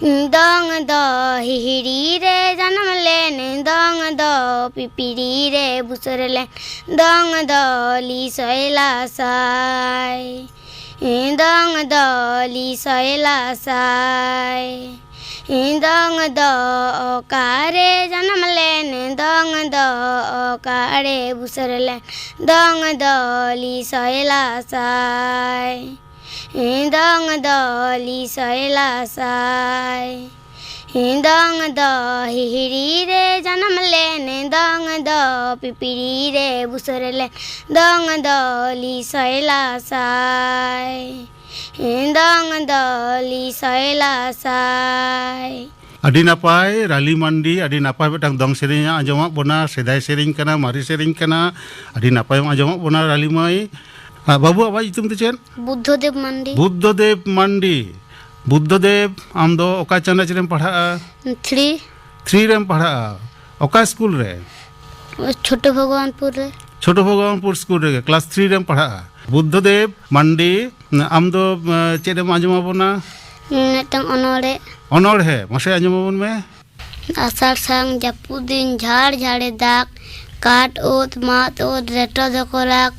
ᱫᱚᱝ ᱫᱚ ᱦᱤᱦᱤᱲᱤ ᱨᱮ ᱡᱟᱱᱟᱢ ᱞᱮᱱ, ᱫᱚᱝ ᱫᱚ ᱯᱤᱯᱤᱲᱤ ᱨᱮ ᱵᱩᱥᱟᱹᱨ ᱞᱮᱱ, ᱫᱚᱝ ᱫᱚ ᱞᱤᱥᱚᱭ ᱞᱟᱥᱟᱭ᱾ ᱫᱚᱝ ᱫᱚ ᱞᱤᱥᱚᱭ ᱞᱟᱥᱟᱭ᱾ ᱫᱚᱝ ᱫᱚ ᱚᱠᱟᱨᱮ ᱡᱟᱱᱟᱢ ᱞᱮᱱ, ᱫᱚᱝ ᱫᱚ ᱚᱠᱟᱨᱮ ᱵᱩᱥᱟᱹᱨ ᱞᱮᱱ, ᱫᱚᱝ ᱫᱚ ᱞᱤᱥᱚᱭ ᱞᱟᱥᱟᱭ᱾ ᱫᱚᱝ ᱫᱚ ᱞᱤᱥᱚᱭ ᱞᱟᱥᱟᱭ᱾ ᱫᱚᱝ ᱫᱚ ᱦᱤᱦᱤᱲᱤ ᱨᱮ ᱡᱟᱱᱟᱢ ᱞᱮᱱ, ᱫᱚᱝ ᱫᱚ ᱯᱤᱯᱤᱲᱤ ᱨᱮ ᱵᱩᱥᱟᱹᱨ ᱞᱮᱱ, ᱫᱚᱝ ᱫᱚ ᱞᱤᱥᱚᱭ ᱞᱟᱥᱟᱭ᱾ ᱫᱚᱝ ᱫᱚ ᱞᱤᱥᱚᱭ ᱞᱟᱥᱟᱭ᱾ ᱟᱹᱰᱤ ᱱᱟᱯᱟᱭ, ᱨᱟᱞᱤ ᱢᱟᱱᱰᱤ, ᱟᱹᱰᱤ ᱱᱟᱯᱟᱭ ᱢᱤᱫᱴᱟᱝ ᱫᱚᱝ ᱥᱮᱨᱮᱧ ᱟᱸᱡᱚᱢᱟᱜ ᱵᱚᱱᱟ, ᱥᱮᱫᱟᱭ ᱥᱮᱨᱮᱧ ᱠᱟᱱᱟ, ᱢᱟᱨᱮ ᱥᱮᱨᱮᱧ ᱠᱟᱱᱟ, ᱟᱹᱰᱤ ᱱᱟᱯᱟᱭ ᱮᱢ ᱟᱸᱡᱚᱢᱟᱜ ᱵᱚᱱᱟ ᱨᱟᱞᱤ ᱢᱟᱹᱭ᱾ ᱟᱨ ᱵᱟᱹᱵᱩ, ᱟᱢᱟᱜ ᱧᱩᱛᱩᱢ ᱫᱚ ᱪᱮᱫ? ᱵᱩᱫᱽᱫᱷᱚᱫᱮᱵ ᱢᱟᱱᱰᱤ᱾ ᱵᱩᱫᱽᱫᱷᱚᱫᱮᱵ ᱢᱟᱱᱰᱤ, ᱵᱩᱫᱽᱫᱷᱚᱫᱮᱵ, ᱟᱢ ᱫᱚ ᱚᱠᱟ ᱪᱟᱱᱟᱪ ᱨᱮᱢ ᱯᱟᱲᱦᱟᱜᱼᱟ? ᱛᱷᱨᱤ᱾ ᱛᱷᱨᱤ ᱨᱮᱢ ᱯᱟᱲᱦᱟᱜᱼᱟ᱾ ᱚᱠᱟ ᱥᱠᱩᱞ ᱨᱮ? ᱪᱷᱳᱴᱳ ᱵᱷᱚᱜᱚᱵᱟᱱᱯᱩᱨ ᱨᱮ᱾ ᱪᱷᱳᱴᱳ ᱵᱷᱚᱜᱚᱵᱟᱱᱯᱩᱨ ᱥᱠᱩᱞ ᱨᱮᱜᱮ, ᱠᱞᱟᱥ ᱛᱷᱨᱤ ᱨᱮᱢ ᱯᱟᱲᱦᱟᱜᱼᱟ᱾ ᱵᱩᱫᱽᱫᱷᱚᱫᱮᱵ ᱢᱟᱱᱰᱤ, ᱟᱢ ᱫᱚ, ᱮ, ᱪᱮᱫ ᱮᱢ ᱟᱸᱡᱚᱢ ᱟᱵᱚᱱᱟ? ᱢᱤᱫᱴᱟᱝ ᱚᱱᱚᱬᱦᱮ᱾ ᱚᱱᱚᱬᱦᱮ, ᱢᱟᱥᱮ ᱟᱸᱡᱚᱢ ᱟᱵᱚᱱ ᱢᱮ᱾ ᱟᱥᱟᱲ ᱥᱟᱱ ᱡᱟᱹᱯᱩᱫ ᱫᱤᱱ ᱡᱷᱟᱲ ᱡᱷᱟᱲᱮ ᱫᱟᱜ, ᱠᱟᱴ ᱳᱫ ᱢᱟᱫ ᱳᱫ ᱨᱮᱴᱚ ᱫᱚᱠᱚ ᱨᱟᱜ,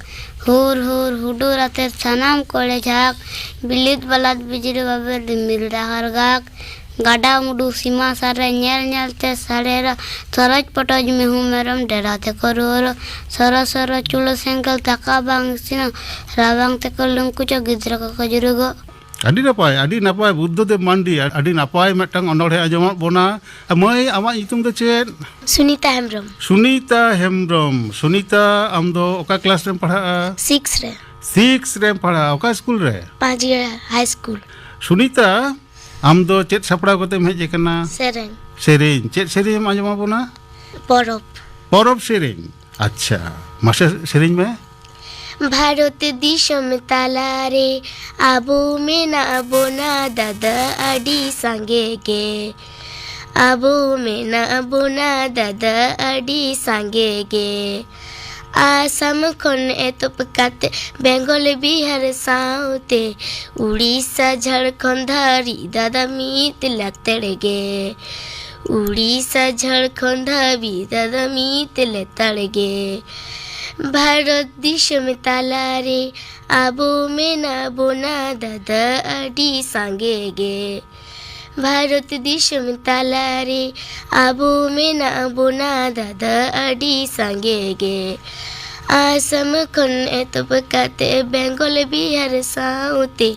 ᱦᱩᱨ ᱦᱩᱨ ᱦᱩᱰᱩᱨ ᱟᱛᱮ ᱥᱟᱱᱟᱢ ᱠᱚᱲᱮ ᱡᱷᱟᱜ, ᱵᱤᱞᱤᱫ ᱵᱟᱞᱟᱫ ᱵᱤᱡᱽᱞᱤ ᱵᱟᱵᱮᱨ ᱨᱤᱢᱤᱞ ᱰᱟᱦᱟᱨ ᱜᱟᱜ, ᱜᱟᱰᱟ ᱢᱩᱰᱩ ᱥᱤᱢᱟ ᱥᱟᱨᱮ ᱧᱮᱞ ᱧᱮᱞ ᱛᱮ ᱥᱟᱰᱮᱨᱟ, ᱥᱚᱨᱚᱡᱽ ᱯᱚᱴᱚᱡ ᱢᱤᱦᱩ ᱢᱮᱨᱚᱢ ᱰᱮᱨᱟ ᱛᱮᱠᱚ ᱨᱩᱣᱟᱹᱲᱚᱜ, ᱥᱚᱨᱚ ᱥᱚᱨᱚ ᱪᱩᱞᱟᱹ ᱥᱮᱸᱜᱮᱞ ᱫᱟᱠᱟ ᱵᱟᱝ ᱤᱥᱤᱱᱚᱜ, ᱨᱟᱵᱟᱝ ᱛᱮᱠᱚ ᱞᱩᱝᱠᱩᱪᱚᱜ ᱜᱤᱫᱽᱨᱟᱹ ᱠᱚᱠᱚ ᱡᱩᱨᱩᱜᱚᱜ᱾ ᱟᱹᱰᱤ ᱱᱟᱯᱟᱭ, ᱟᱹᱰᱤ ᱱᱟᱯᱟᱭ, ᱵᱩᱫᱽᱫᱷᱚᱫᱮᱵ ᱢᱟᱱᱰᱤ, ᱟᱹᱰᱤ ᱱᱟᱯᱟᱭ ᱢᱤᱫᱴᱟᱝ ᱚᱱᱚᱬᱦᱮ ᱟᱸᱡᱚᱢᱟᱫ ᱵᱚᱱᱟ᱾ ᱢᱟᱹᱭ, ᱟᱢᱟᱜ ᱧᱩᱛᱩᱢ ᱫᱚ ᱪᱮᱫ? ᱥᱩᱱᱤᱛᱟ ᱦᱮᱢᱵᱨᱚᱢ᱾ ᱥᱩᱱᱤᱛᱟ ᱦᱮᱢᱵᱨᱚᱢ᱾ ᱥᱩᱱᱤᱛᱟ, ᱟᱢ ᱫᱚ ᱚᱠᱟ ᱠᱞᱟᱥ ᱨᱮᱢ ᱯᱟᱲᱦᱟᱜᱼᱟ? ᱥᱤᱠᱥ ᱨᱮ᱾ ᱥᱤᱠᱥ ᱨᱮᱢ ᱯᱟᱲᱦᱟᱜᱼᱟ᱾ ᱚᱠᱟ ᱥᱠᱩᱞ ᱨᱮ? ᱯᱟᱸᱪᱜᱟᱹᱲᱟ ᱦᱟᱭ ᱥᱠᱩᱞ᱾ ᱥᱩᱱᱤᱛᱟ, ᱟᱢ ᱫᱚ ᱪᱮᱫ ᱥᱟᱯᱲᱟᱣ ᱠᱟᱛᱮᱢ ᱦᱮᱡ ᱟᱠᱟᱱᱟ? ᱥᱮᱨᱮᱧ᱾ ᱥᱮᱨᱮᱧ᱾ ᱪᱮᱫ ᱥᱮᱨᱮᱧ ᱮᱢ ᱟᱸᱡᱚᱢ ᱟᱵᱚᱱᱟ? ᱯᱚᱨᱚᱵᱽ᱾ ᱯᱚᱨᱚᱵᱽ ᱥᱮᱨᱮᱧ᱾ ᱟᱪᱪᱷᱟ, ᱢᱟᱥᱮ ᱥᱮᱨᱮᱧ ᱢᱮ᱾ ᱵᱷᱟᱨᱚᱛ ᱫᱤᱥᱚᱢ ᱛᱟᱞᱟᱨᱮ ᱟᱵᱚ ᱢᱮᱱᱟᱜ ᱵᱚᱱᱟ ᱫᱟᱫᱟ ᱟᱹᱰᱤ ᱥᱟᱸᱜᱮ ᱜᱮ᱾ ᱟᱵᱚ ᱢᱮᱱᱟᱜ ᱵᱚᱱᱟ ᱫᱟᱫᱟ ᱟᱹᱰᱤ ᱥᱟᱸᱜᱮ ᱜᱮ᱾ ᱟᱥᱟᱢ ᱠᱷᱚᱱ ᱮᱛᱚᱦᱚᱵ ᱠᱟᱛᱮ ᱵᱮᱝᱜᱚᱞ ᱵᱤᱦᱟᱨ ᱥᱟᱶᱛᱮ ᱩᱲᱤᱥᱥᱟ ᱡᱷᱟᱲᱠᱷᱚᱸᱰ ᱫᱷᱟᱹᱨᱤᱡ ᱫᱟᱫᱟ ᱢᱤᱫ ᱞᱮᱛᱟᱲ ᱜᱮ᱾ ᱩᱲᱤᱥᱥᱟ ᱡᱷᱟᱲᱠᱷᱚᱸᱰ ᱫᱷᱟᱹᱵᱤᱡ ᱫᱟᱫᱟ ᱢᱤᱫ ᱞᱮᱛᱟᱲ ᱜᱮ᱾ ᱵᱷᱟᱨᱚᱛ ᱫᱤᱥᱚᱢ ᱛᱟᱞᱟᱨᱮ ᱟᱵᱚ ᱢᱮᱱᱟᱜ ᱵᱚᱱᱟ ᱫᱟᱫᱟ ᱟᱹᱰᱤ ᱥᱟᱸᱜᱮ ᱜᱮ᱾ ᱵᱷᱟᱨᱚᱛ ᱫᱤᱥᱚᱢ ᱛᱟᱞᱟᱨᱮ ᱟᱵᱚ ᱢᱮᱱᱟᱜ ᱵᱚᱱᱟ ᱫᱟᱫᱟ ᱟᱹᱰᱤ ᱥᱟᱸᱜᱮ ᱜᱮ᱾ ᱟᱥᱟᱢ ᱠᱷᱚᱱ ᱮᱛᱚᱦᱚᱵ ᱠᱟᱛᱮ ᱵᱮᱝᱜᱚᱞ ᱵᱤᱦᱟᱨ ᱥᱟᱶᱛᱮ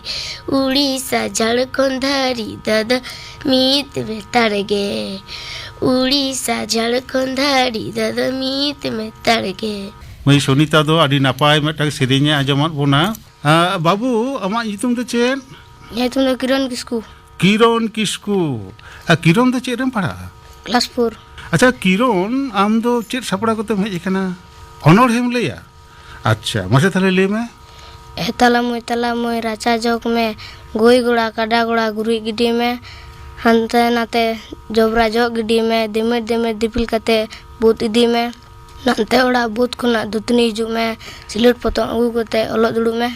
ᱩᱲᱤᱥᱥᱟ ᱡᱷᱟᱲᱠᱷᱚᱸᱰ ᱫᱷᱟᱹᱨᱤᱡ ᱫᱟᱫᱟ ᱢᱤᱫ ᱞᱮᱛᱟᱲ ᱜᱮ᱾ ᱩᱲᱤᱥᱥᱟ ᱡᱷᱟᱲᱠᱷᱚᱸᱰ ᱫᱷᱟᱹᱨᱤᱡ ᱫᱟᱫᱟ ᱢᱤᱫ ᱞᱮᱛᱟᱲ ᱜᱮ᱾ ᱢᱟᱹᱭ ᱥᱩᱱᱤᱛᱟ ᱫᱚ ᱟᱹᱰᱤ ᱱᱟᱯᱟᱭ ᱢᱤᱫᱴᱟᱝ ᱥᱮᱨᱮᱧ ᱮ ᱟᱸᱡᱚᱢᱟᱫ ᱵᱚᱱᱟ᱾ ᱟᱸ, ᱵᱟᱹᱵᱩ, ᱟᱢᱟᱜ ᱧᱩᱛᱩᱢ ᱫᱚ ᱪᱮᱫ? ᱧᱩᱛᱩᱢ ᱫᱚ ᱠᱤᱨᱚᱱ ᱠᱤᱥᱠᱩ᱾ ᱠᱤᱨᱚᱱ ᱠᱤᱥᱠᱩ᱾ ᱟᱨ ᱠᱤᱨᱚᱱ ᱫᱚ ᱪᱮᱫ ᱨᱮᱢ ᱯᱟᱲᱦᱟᱜᱼᱟ? Class four. ᱟᱪᱪᱷᱟ ᱠᱤᱨᱚᱱ, ᱟᱢ ᱫᱚ ᱪᱮᱫ ᱥᱟᱯᱲᱟᱣ ᱠᱟᱛᱮᱢ ᱦᱮᱡ ᱟᱠᱟᱱᱟ? ᱚᱱᱚᱬᱦᱮᱢ ᱞᱟᱹᱭᱟ? ᱟᱪᱪᱷᱟ, ᱢᱟᱥᱮ ᱛᱟᱦᱞᱮ ᱞᱟᱹᱭ ᱢᱮ᱾ ᱮ ᱛᱟᱞᱟ ᱢᱟᱹᱭ, ᱛᱟᱞᱟ ᱢᱟᱹᱭ, ᱨᱟᱪᱟ ᱡᱚᱜᱽ ᱢᱮ, ᱜᱟᱹᱭ ᱜᱚᱲᱟ ᱠᱟᱰᱟ ᱜᱚᱲᱟ ᱜᱩᱨᱤᱡ ᱜᱤᱰᱤ ᱢᱮ, ᱦᱟᱱᱛᱮ ᱱᱟᱛᱮ ᱡᱚᱵᱽᱨᱟ ᱡᱚᱜ ᱜᱤᱰᱤ ᱢᱮ, ᱫᱤᱢᱤᱨ ᱫᱤᱢᱤᱨ ᱫᱤᱯᱤᱞ ᱠᱟᱛᱮ ᱵᱩᱫ ᱤᱫᱤ ᱢᱮ, ᱱᱟᱱᱛᱮ ᱚᱲᱟᱜ ᱵᱩᱫ ᱠᱷᱚᱱᱟᱜ ᱫᱟᱹᱛᱟᱹᱱᱤ ᱦᱤᱡᱩᱜ ᱢᱮ, ᱥᱤᱞᱟᱹᱴ ᱯᱚᱛᱚᱵ ᱟᱹᱜᱩ ᱠᱟᱛᱮ ᱚᱞᱚᱜ ᱫᱩᱲᱩᱵ ᱢᱮ᱾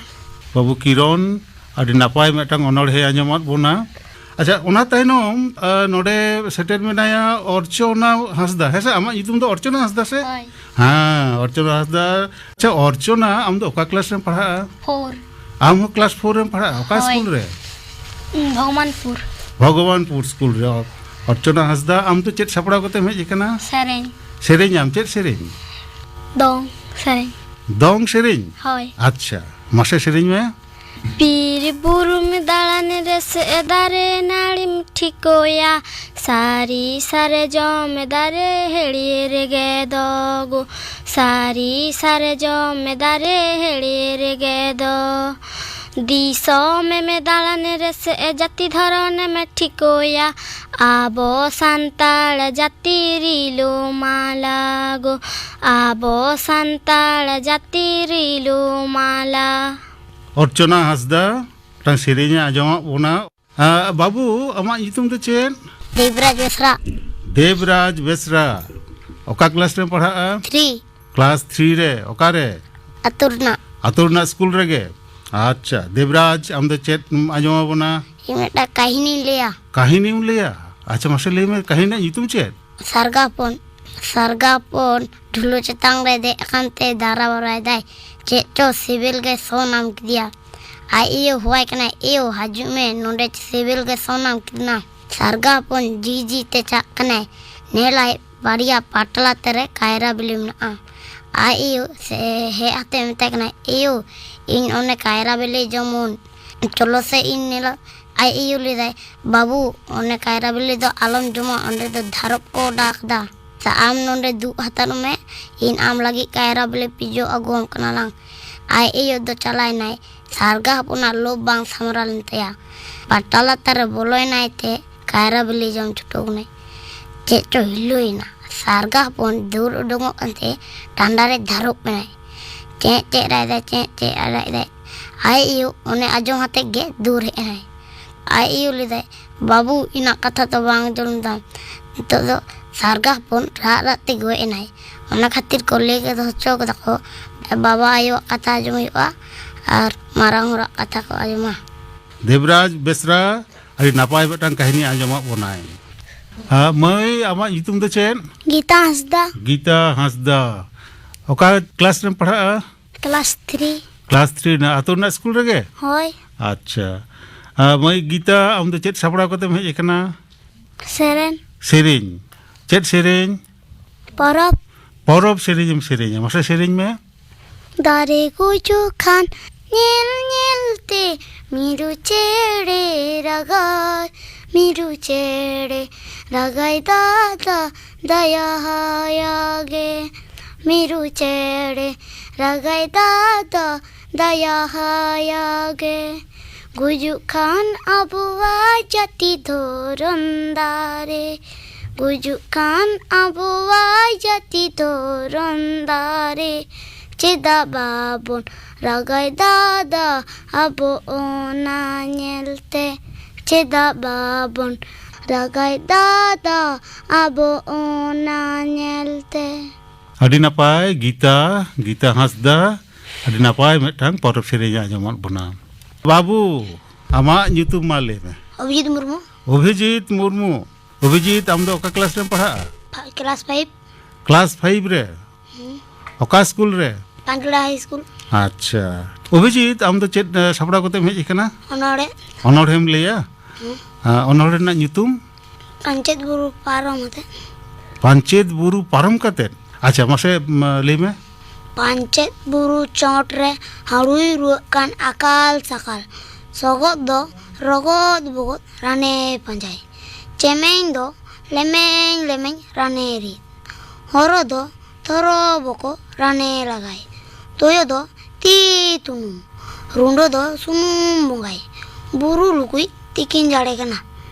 ᱵᱟᱹᱵᱩ ᱠᱤᱨᱚᱱ, ᱟᱹᱰᱤ ᱱᱟᱯᱟᱭ ᱢᱤᱫᱴᱟᱝ ᱚᱱᱚᱬᱦᱮ ᱟᱸᱡᱚᱢᱟᱫ ᱵᱚᱱᱟ᱾ ᱟᱪᱪᱷᱟ, ᱚᱱᱟ ᱛᱟᱭᱱᱚᱢ, ᱟ, ᱱᱚᱰᱮ ᱥᱮᱴᱮᱨ ᱢᱮᱱᱟᱭᱟ ᱚᱨᱪᱚᱱᱟ ᱦᱟᱸᱥᱫᱟ᱾ ᱦᱮᱸ ᱥᱮ, ᱟᱢᱟᱜ ᱧᱩᱛᱩᱢ ᱫᱚ ᱚᱨᱪᱚᱱᱟ ᱦᱟᱸᱥᱫᱟ ᱥᱮ? ᱦᱳᱭ᱾ ᱦᱮᱸ, ᱚᱨᱪᱚᱱᱟ ᱦᱟᱸᱥᱫᱟ᱾ ᱟᱪᱪᱷᱟ, ᱚᱨᱪᱚᱱᱟ, ᱟᱢ ᱫᱚ ᱚᱠᱟ ᱠᱞᱟᱥ ᱨᱮᱢ ᱯᱟᱲᱦᱟᱜᱼᱟ? ᱯᱷᱳᱨ᱾ ᱟᱢ ᱦᱚᱸ ᱠᱞᱟᱥ ᱯᱷᱳᱨ ᱨᱮᱢ ᱯᱟᱲᱦᱟᱜᱼᱟ? ᱚᱠᱟ ᱦᱳᱭ᱾ ᱥᱠᱩᱞ ᱨᱮ? ᱩᱸ, ᱵᱷᱚᱜᱚᱵᱟᱱᱯᱩᱨ᱾ ᱵᱷᱚᱜᱚᱵᱟᱱᱯᱩᱨ ᱥᱠᱩᱞ ᱨᱮ᱾ ᱚᱨᱪᱚᱱᱟ ᱦᱟᱸᱥᱫᱟ, ᱟᱢ ᱫᱚ ᱪᱮᱫ ᱥᱟᱯᱲᱟᱣ ᱠᱟᱛᱮᱢ ᱦᱮᱡ ᱟᱠᱟᱱᱟ? ᱥᱮᱨᱮᱧ᱾ ᱥᱮᱨᱮᱧ ᱟᱢ? ᱪᱮᱫ ᱥᱮᱨᱮᱧ? ᱫᱚᱝ ᱥᱮᱨᱮᱧ᱾ ᱫᱚᱝ ᱥᱮᱨᱮᱧ? ᱦᱳᱭ᱾ ᱟᱪᱪᱷᱟ, ᱢᱟᱥᱮ ᱥᱮᱨᱮᱧ ᱢᱮ᱾ ᱵᱤᱨ ᱵᱩᱨᱩᱢ ᱫᱟᱬᱟᱱ ᱨᱮᱥᱮ ᱫᱟᱨᱮ ᱱᱟᱹᱲᱤᱢ ᱴᱷᱤᱠᱟᱹᱭᱟ, ᱥᱟᱹᱨᱤ ᱥᱟᱨᱡᱚᱢ ᱫᱟᱨᱮ ᱦᱮᱲᱤᱭᱟᱹ ᱨᱮᱜᱮ ᱫᱚᱜᱚ, ᱥᱟᱹᱨᱤ ᱥᱟᱨᱡᱚᱢ ᱫᱟᱨᱮ ᱦᱮᱲᱤᱭᱟᱹ ᱨᱮᱜᱮ ᱫᱚ᱾ ᱫᱤᱥᱚᱢᱮᱢ ᱫᱟᱬᱟᱱ ᱨᱮᱥᱮ ᱡᱟᱹᱛᱤ ᱫᱷᱚᱨᱚᱱᱮᱢ ᱴᱷᱤᱠᱟᱹᱭᱟ, ᱟᱵᱚ ᱥᱟᱱᱛᱟᱲ ᱡᱟᱹᱛᱤ ᱨᱤᱞᱟᱹᱢᱟᱞᱟ ᱜᱚ, ᱟᱵᱚ ᱥᱟᱱᱛᱟᱲ ᱡᱟᱹᱛᱤ ᱨᱤᱞᱟᱹᱢᱟᱞᱟ᱾ ᱚᱨᱪᱚᱱᱟ ᱦᱟᱸᱥᱫᱟ ᱢᱤᱫᱴᱟᱝ ᱥᱮᱨᱮᱧ ᱮ ᱟᱸᱡᱚᱢᱟᱫ ᱵᱚᱱᱟ᱾ ᱟᱸ, ᱵᱟᱹᱵᱩ, ᱟᱢᱟᱜ ᱧᱩᱛᱩᱢ ᱫᱚ ᱪᱮᱫ? ᱫᱮᱵᱽᱨᱟᱡᱽ ᱵᱮᱥᱨᱟ᱾ ᱫᱮᱵᱽᱨᱟᱡᱽ ᱵᱮᱥᱨᱟ᱾ ᱚᱠᱟ ᱠᱞᱟᱥ ᱨᱮᱢ ᱯᱟᱲᱦᱟᱜᱼᱟ? ᱛᱷᱨᱤ᱾ ᱠᱞᱟᱥ ᱛᱷᱨᱤ ᱨᱮ? ᱚᱠᱟᱨᱮ? ᱟᱹᱛᱩ ᱨᱮᱱᱟᱜ᱾ ᱟᱹᱛᱩ ᱨᱮᱱᱟᱜ ᱥᱠᱩᱞ ᱨᱮᱜᱮ? ᱟᱪᱪᱷᱟ, ᱫᱮᱵᱽᱨᱟᱡᱽ, ᱟᱢ ᱫᱚ ᱪᱮᱫ ᱮᱢ ᱟᱸᱡᱚᱢ ᱟᱵᱚᱱᱟ? ᱤᱧ ᱢᱤᱫᱴᱟᱝ ᱠᱟᱹᱦᱱᱤᱧ ᱞᱟᱹᱭᱟ᱾ ᱠᱟᱹᱦᱱᱤᱢ ᱞᱟᱹᱭᱟ? ᱟᱪᱪᱷᱟ, ᱢᱟᱥᱮ ᱞᱟᱹᱭ ᱢᱮ, ᱠᱟᱹᱦᱱᱤ ᱨᱮᱱᱟᱜ ᱧᱩᱛᱩᱢ ᱪᱮᱫ? ᱥᱟᱨᱜᱟ ᱦᱚᱯᱚᱱ᱾ ᱥᱟᱨᱜᱟ ᱦᱚᱯᱚᱱ ᱰᱷᱩᱞᱟᱹ ᱪᱮᱛᱟᱱ ᱨᱮ ᱫᱮᱡ ᱟᱠᱟᱱ ᱛᱮ ᱫᱟᱨᱟ ᱵᱟᱨᱟᱭᱮᱫᱟᱭ᱾ ᱪᱮᱫ ᱪᱚ ᱥᱤᱵᱤᱞ ᱜᱮ ᱥᱚ ᱧᱟᱢ ᱠᱮᱫᱮᱭᱟ᱾ ᱟᱡ ᱟᱭᱳ ᱦᱚᱦᱚᱣᱟᱭ ᱠᱟᱱᱟᱭ, "ᱮᱭᱳ, ᱦᱤᱡᱩᱜ ᱢᱮ, ᱱᱚᱰᱮ ᱥᱤᱵᱤᱞ ᱜᱮ ᱥᱚ ᱧᱟᱢ ᱠᱮᱫᱮᱭᱟ᱾" ᱥᱟᱨᱜᱟ ᱦᱚᱯᱚᱱ ᱡᱤ ᱡᱤ ᱛᱮ ᱪᱟᱜ ᱠᱟᱱᱟᱭ᱾ ᱧᱮᱞᱟᱭ, ᱵᱟᱨᱭᱟ ᱯᱟᱴᱞᱟ ᱛᱮᱨᱮ ᱠᱟᱭᱨᱟ ᱵᱤᱞᱤ ᱢᱮᱱᱟᱜᱼᱟ᱾ ᱟᱡ ᱟᱭᱳ ᱥᱮ ᱦᱮᱡ ᱟᱛᱮ ᱢᱮᱛᱟᱭ ᱠᱟᱱᱟᱭ, "ᱮᱭᱳ, ᱤᱧ ᱚᱱᱮ ᱠᱟᱭᱨᱟ ᱵᱤᱞᱤ ᱡᱚᱢᱩᱱ, ᱪᱚᱞᱚ ᱥᱮ ᱤᱧ ᱧᱮᱞᱟ᱾" ᱟᱡ ᱟᱭᱳ ᱞᱟᱹᱭᱫᱟᱭ, "ᱵᱟᱹᱵᱩ, ᱚᱱᱮ ᱠᱟᱭᱨᱟ ᱵᱤᱞᱤ ᱫᱚ ᱟᱞᱚᱢ ᱡᱚᱢᱟ, ᱚᱸᱰᱮ ᱫᱚ ᱫᱷᱟᱨᱚᱯ ᱠᱚ ᱚᱰᱟᱣ ᱠᱟᱫᱟ᱾ ᱥᱮ ᱟᱢ ᱱᱚᱸᱰᱮ ᱫᱩᱜ ᱦᱟᱛᱟᱲ ᱢᱮ, ᱤᱧ ᱟᱢ ᱞᱟᱹᱜᱤᱫ ᱠᱟᱭᱨᱟ ᱵᱤᱞᱤ ᱯᱤᱡᱚ ᱟᱹᱜᱩᱣᱟᱢ ᱠᱟᱱᱟ ᱞᱟᱝ᱾" ᱟᱡ ᱟᱭᱳ ᱫᱚ ᱪᱟᱞᱟᱭᱱᱟᱭ, ᱥᱟᱨᱜᱟ ᱦᱚᱯᱚᱱᱟᱜ ᱞᱳᱵᱷ ᱵᱟᱝ ᱥᱟᱢᱨᱟ ᱞᱮᱱ ᱛᱟᱭᱟ᱾ ᱯᱟᱴᱟ ᱞᱟᱛᱟᱨ ᱨᱮ ᱵᱚᱞᱚᱭᱮᱱᱟᱭ ᱛᱮ ᱠᱟᱭᱨᱟ ᱵᱤᱞᱤ ᱡᱚᱢ ᱪᱷᱩᱴᱟᱹᱣ ᱮᱱᱟᱭ᱾ ᱪᱮᱫ ᱪᱚ ᱦᱤᱞᱟᱹᱭᱮᱱᱟ᱾ ᱥᱟᱨᱜᱟ ᱦᱚᱯᱚᱱ ᱫᱟᱹᱲ ᱩᱰᱩᱝᱚᱜ ᱠᱟᱱᱛᱮ ᱰᱟᱸᱰᱟ ᱨᱮ ᱫᱷᱟᱨᱚᱯ ᱮᱱᱟᱭ᱾ ᱪᱮᱸᱜ ᱪᱮᱸᱜ ᱨᱟᱜ ᱮᱫᱟᱭ, ᱪᱮᱸᱜ ᱪᱮᱸᱜ ᱨᱟᱜ ᱮᱫᱟᱭ᱾ ᱟᱡ ᱟᱭᱳ ᱚᱱᱮ ᱟᱸᱡᱚᱢ ᱟᱛᱮ ᱜᱮ ᱫᱩᱨ ᱦᱮᱡ ᱮᱱᱟᱭ᱾ ᱟᱡ ᱟᱭᱳ ᱞᱟᱹᱭᱫᱟᱭ, "ᱵᱟᱹᱵᱩ, ᱤᱧᱟᱹᱜ ᱠᱟᱛᱷᱟ ᱫᱚ ᱵᱟᱝ ᱟᱸᱡᱚᱢ ᱫᱟᱢ?" ᱱᱤᱛᱚᱜ ᱫᱚ ᱥᱟᱨᱜᱟ ᱦᱚᱯᱚᱱ ᱨᱟᱜ ᱨᱟᱜ ᱛᱮ ᱜᱚᱡ ᱮᱱᱟᱭ᱾ ᱚᱱᱟ ᱠᱷᱟᱹᱛᱤᱨ ᱠᱚ ᱞᱟᱹᱭ ᱠᱮᱫ ᱦᱚᱪᱚ ᱠᱟᱫᱟ ᱠᱚ, ᱵᱟᱵᱟ ᱟᱭᱳᱣᱟᱜ ᱠᱟᱛᱷᱟ ᱟᱸᱡᱚᱢ ᱦᱩᱭᱩᱜᱼᱟ ᱟᱨ ᱢᱟᱨᱟᱝ ᱦᱚᱲᱟᱜ ᱠᱟᱛᱷᱟ ᱠᱚ ᱟᱸᱡᱚᱢᱟ᱾ ᱫᱮᱵᱽᱨᱟᱡᱽ ᱵᱮᱥᱨᱟ ᱟᱹᱰᱤ ᱱᱟᱯᱟᱭ ᱢᱤᱫᱴᱟᱝ ᱠᱟᱹᱦᱱᱤ ᱟᱸᱡᱚᱢᱟᱫ ᱵᱚᱱᱟᱭ᱾ ᱦᱮᱸ, ᱢᱟᱹᱭ, ᱟᱢᱟᱜ ᱧᱩᱛᱩᱢ ᱫᱚ ᱪᱮᱫ? ᱜᱤᱛᱟ ᱦᱟᱸᱥᱫᱟ᱾ ᱜᱤᱛᱟ ᱦᱟᱸᱥᱫᱟ᱾ ᱚᱠᱟ ᱠᱞᱟᱥ ᱨᱮᱢ ᱯᱟᱲᱦᱟᱜᱼᱟ? Class three. ᱠᱞᱟᱥ ᱛᱷᱨᱤ ᱨᱮᱱᱟᱜ ᱟᱹᱛᱩ ᱨᱮᱱᱟᱜ ᱥᱠᱩᱞ ᱨᱮᱜᱮ? ᱦᱳᱭ᱾ ᱟᱪᱪᱷᱟ᱾ ᱟᱨ ᱢᱟᱹᱭ ᱜᱤᱛᱟ, ᱟᱢ ᱫᱚ ᱪᱮᱫ ᱥᱟᱯᱲᱟᱣ ᱠᱟᱛᱮᱢ ᱦᱮᱡ ᱟᱠᱟᱱᱟ? ᱥᱮᱨᱮᱧ᱾ ᱥᱮᱨᱮᱧ? ᱪᱮᱫ ᱥᱮᱨᱮᱧ? ᱯᱚᱨᱚᱵᱽ᱾ ᱯᱚᱨᱚᱵᱽ ᱥᱮᱨᱮᱧ ᱮᱢ ᱥᱮᱨᱮᱧᱟ, ᱢᱟᱥᱮ ᱥᱮᱨᱮᱧ ᱢᱮ᱾ ᱫᱟᱨᱮ ᱜᱩᱡᱩᱜ ᱠᱷᱟᱱ ᱧᱮᱞ ᱧᱮᱞ ᱛᱮ ᱢᱤᱨᱩ ᱪᱮᱬᱮ ᱨᱟᱜᱟᱭ, ᱢᱤᱨᱩ ᱪᱮᱬᱮ ᱨᱟᱜᱟᱭ ᱫᱟᱫᱟ ᱫᱟᱭᱟᱭᱟ ᱜᱮ᱾ ᱢᱤᱨᱩ ᱪᱮᱬᱮ ᱨᱟᱜᱟᱭ ᱫᱟᱫᱟ ᱫᱟᱭᱟᱭᱟ ᱜᱮ᱾ ᱜᱩᱡᱩᱜ ᱠᱷᱟᱱ ᱟᱵᱚᱣᱟᱜ ᱡᱟᱹᱛᱤ ᱫᱷᱚᱨᱚᱢ ᱫᱟᱨᱮ, ᱜᱩᱡᱩᱜ ᱠᱷᱟᱱ ᱟᱵᱚᱣᱟᱜ ᱡᱟᱹᱛᱤ ᱫᱷᱚᱨᱚᱢ ᱫᱟᱨᱮ, ᱪᱮᱫᱟᱜ ᱵᱟᱵᱚᱱ ᱨᱟᱜᱟᱭ ᱫᱟᱫᱟ ᱟᱵᱚ ᱚᱱᱟ ᱧᱮᱞᱛᱮ? ᱪᱮᱫᱟᱜ ᱵᱟᱵᱚᱱ ᱨᱟᱜᱟᱭ ᱫᱟᱫᱟ ᱟᱵᱚ ᱚᱱᱟ ᱧᱮᱞᱛᱮ? ᱟᱹᱰᱤ ᱱᱟᱯᱟᱭ, ᱜᱤᱛᱟ, ᱜᱤᱛᱟ ᱦᱟᱸᱥᱫᱟ, ᱟᱹᱰᱤ ᱱᱟᱯᱟᱭ ᱢᱤᱫᱴᱟᱝ ᱯᱚᱨᱚᱵᱽ ᱥᱮᱨᱮᱧ ᱟᱸᱡᱚᱢᱟᱫ ᱵᱚᱱᱟ᱾ ᱵᱟᱹᱵᱩ, ᱟᱢᱟᱜ ᱧᱩᱛᱩᱢ ᱢᱟ ᱞᱟᱹᱭ ᱢᱮ᱾ ᱚᱵᱷᱤᱡᱤᱛ ᱢᱩᱨᱢᱩ᱾ ᱚᱵᱷᱤᱡᱤᱛ ᱢᱩᱨᱢᱩ᱾ ᱚᱵᱷᱤᱡᱤᱛ, ᱟᱢ ᱫᱚ ᱚᱠᱟ ᱠᱞᱟᱥ ᱨᱮᱢ ᱯᱟᱲᱦᱟᱜᱼᱟ? ᱯᱷᱟ-, ᱠᱞᱟᱥ ᱯᱷᱟᱭᱤᱵᱷ᱾ ᱠᱞᱟᱥ ᱯᱷᱟᱭᱤᱵᱷ ᱨᱮ? ᱦᱩᱸ᱾ ᱚᱠᱟ ᱥᱠᱩᱞ ᱨᱮ? ᱯᱟᱸᱪᱜᱟᱲᱟ ᱦᱟᱭ ᱥᱠᱩᱞ᱾ ᱟᱪᱪᱷᱟ᱾ ᱚᱵᱷᱤᱡᱤᱛ, ᱟᱢ ᱫᱚ ᱪᱮᱫ, ᱮ, ᱥᱟᱯᱲᱟᱣ ᱠᱟᱛᱮᱢ ᱦᱮᱡ ᱟᱠᱟᱱᱟ? ᱚᱱᱚᱬᱦᱮ᱾ ᱚᱱᱚᱬᱦᱮᱢ ᱞᱟᱹᱭᱟ? ᱦᱩᱸ᱾ ᱟ, ᱚᱱᱚᱬᱦᱮ ᱨᱮᱱᱟᱜ ᱧᱩᱛᱩᱢ? ᱯᱟᱧᱪᱮᱛ ᱵᱩᱨᱩ ᱯᱟᱨᱚᱢ ᱠᱟᱛᱮ᱾ ᱯᱟᱧᱪᱮᱛ ᱵᱩᱨᱩ ᱯᱟᱨᱚᱢ ᱠᱟᱛᱮ? ᱟᱪᱪᱷᱟ, ᱢᱟᱥᱮ, ᱢᱟ, ᱞᱟᱹᱭ ᱢᱮ᱾ ᱯᱟᱧᱪᱮᱛ ᱵᱩᱨᱩ ᱪᱚᱴ ᱨᱮ ᱦᱟᱹᱲᱩᱭ ᱨᱩᱣᱟᱹᱜ ᱠᱟᱱ ᱟᱠᱟᱞ ᱥᱟᱠᱟᱞ᱾ ᱥᱚᱜᱚᱫ ᱫᱚ ᱨᱚᱜᱚᱫ ᱵᱚᱜᱚᱫ ᱨᱟᱱᱮ ᱯᱟᱸᱡᱟᱭ᱾ ᱪᱮᱢᱮᱧ ᱫᱚ ᱞᱮᱢᱮᱧ ᱞᱮᱢᱮᱧ ᱨᱟᱱᱮ ᱨᱤᱫ᱾ ᱦᱚᱨᱚ ᱫᱚ ᱛᱚᱨᱚ ᱵᱚᱠᱚ ᱨᱟᱱᱮ ᱞᱟᱜᱟᱭ᱾ ᱛᱚᱭᱚ ᱫᱚ ᱛᱤ ᱛᱩᱱᱩᱢ᱾ ᱨᱩᱸᱰᱟᱹ ᱫᱚ ᱥᱩᱱᱩᱢ ᱵᱚᱸᱜᱟᱭ᱾ ᱵᱩᱨᱩ ᱞᱩᱠᱩᱭ ᱛᱤᱠᱤᱱ ᱡᱟᱲᱮ ᱠᱟᱱᱟ᱾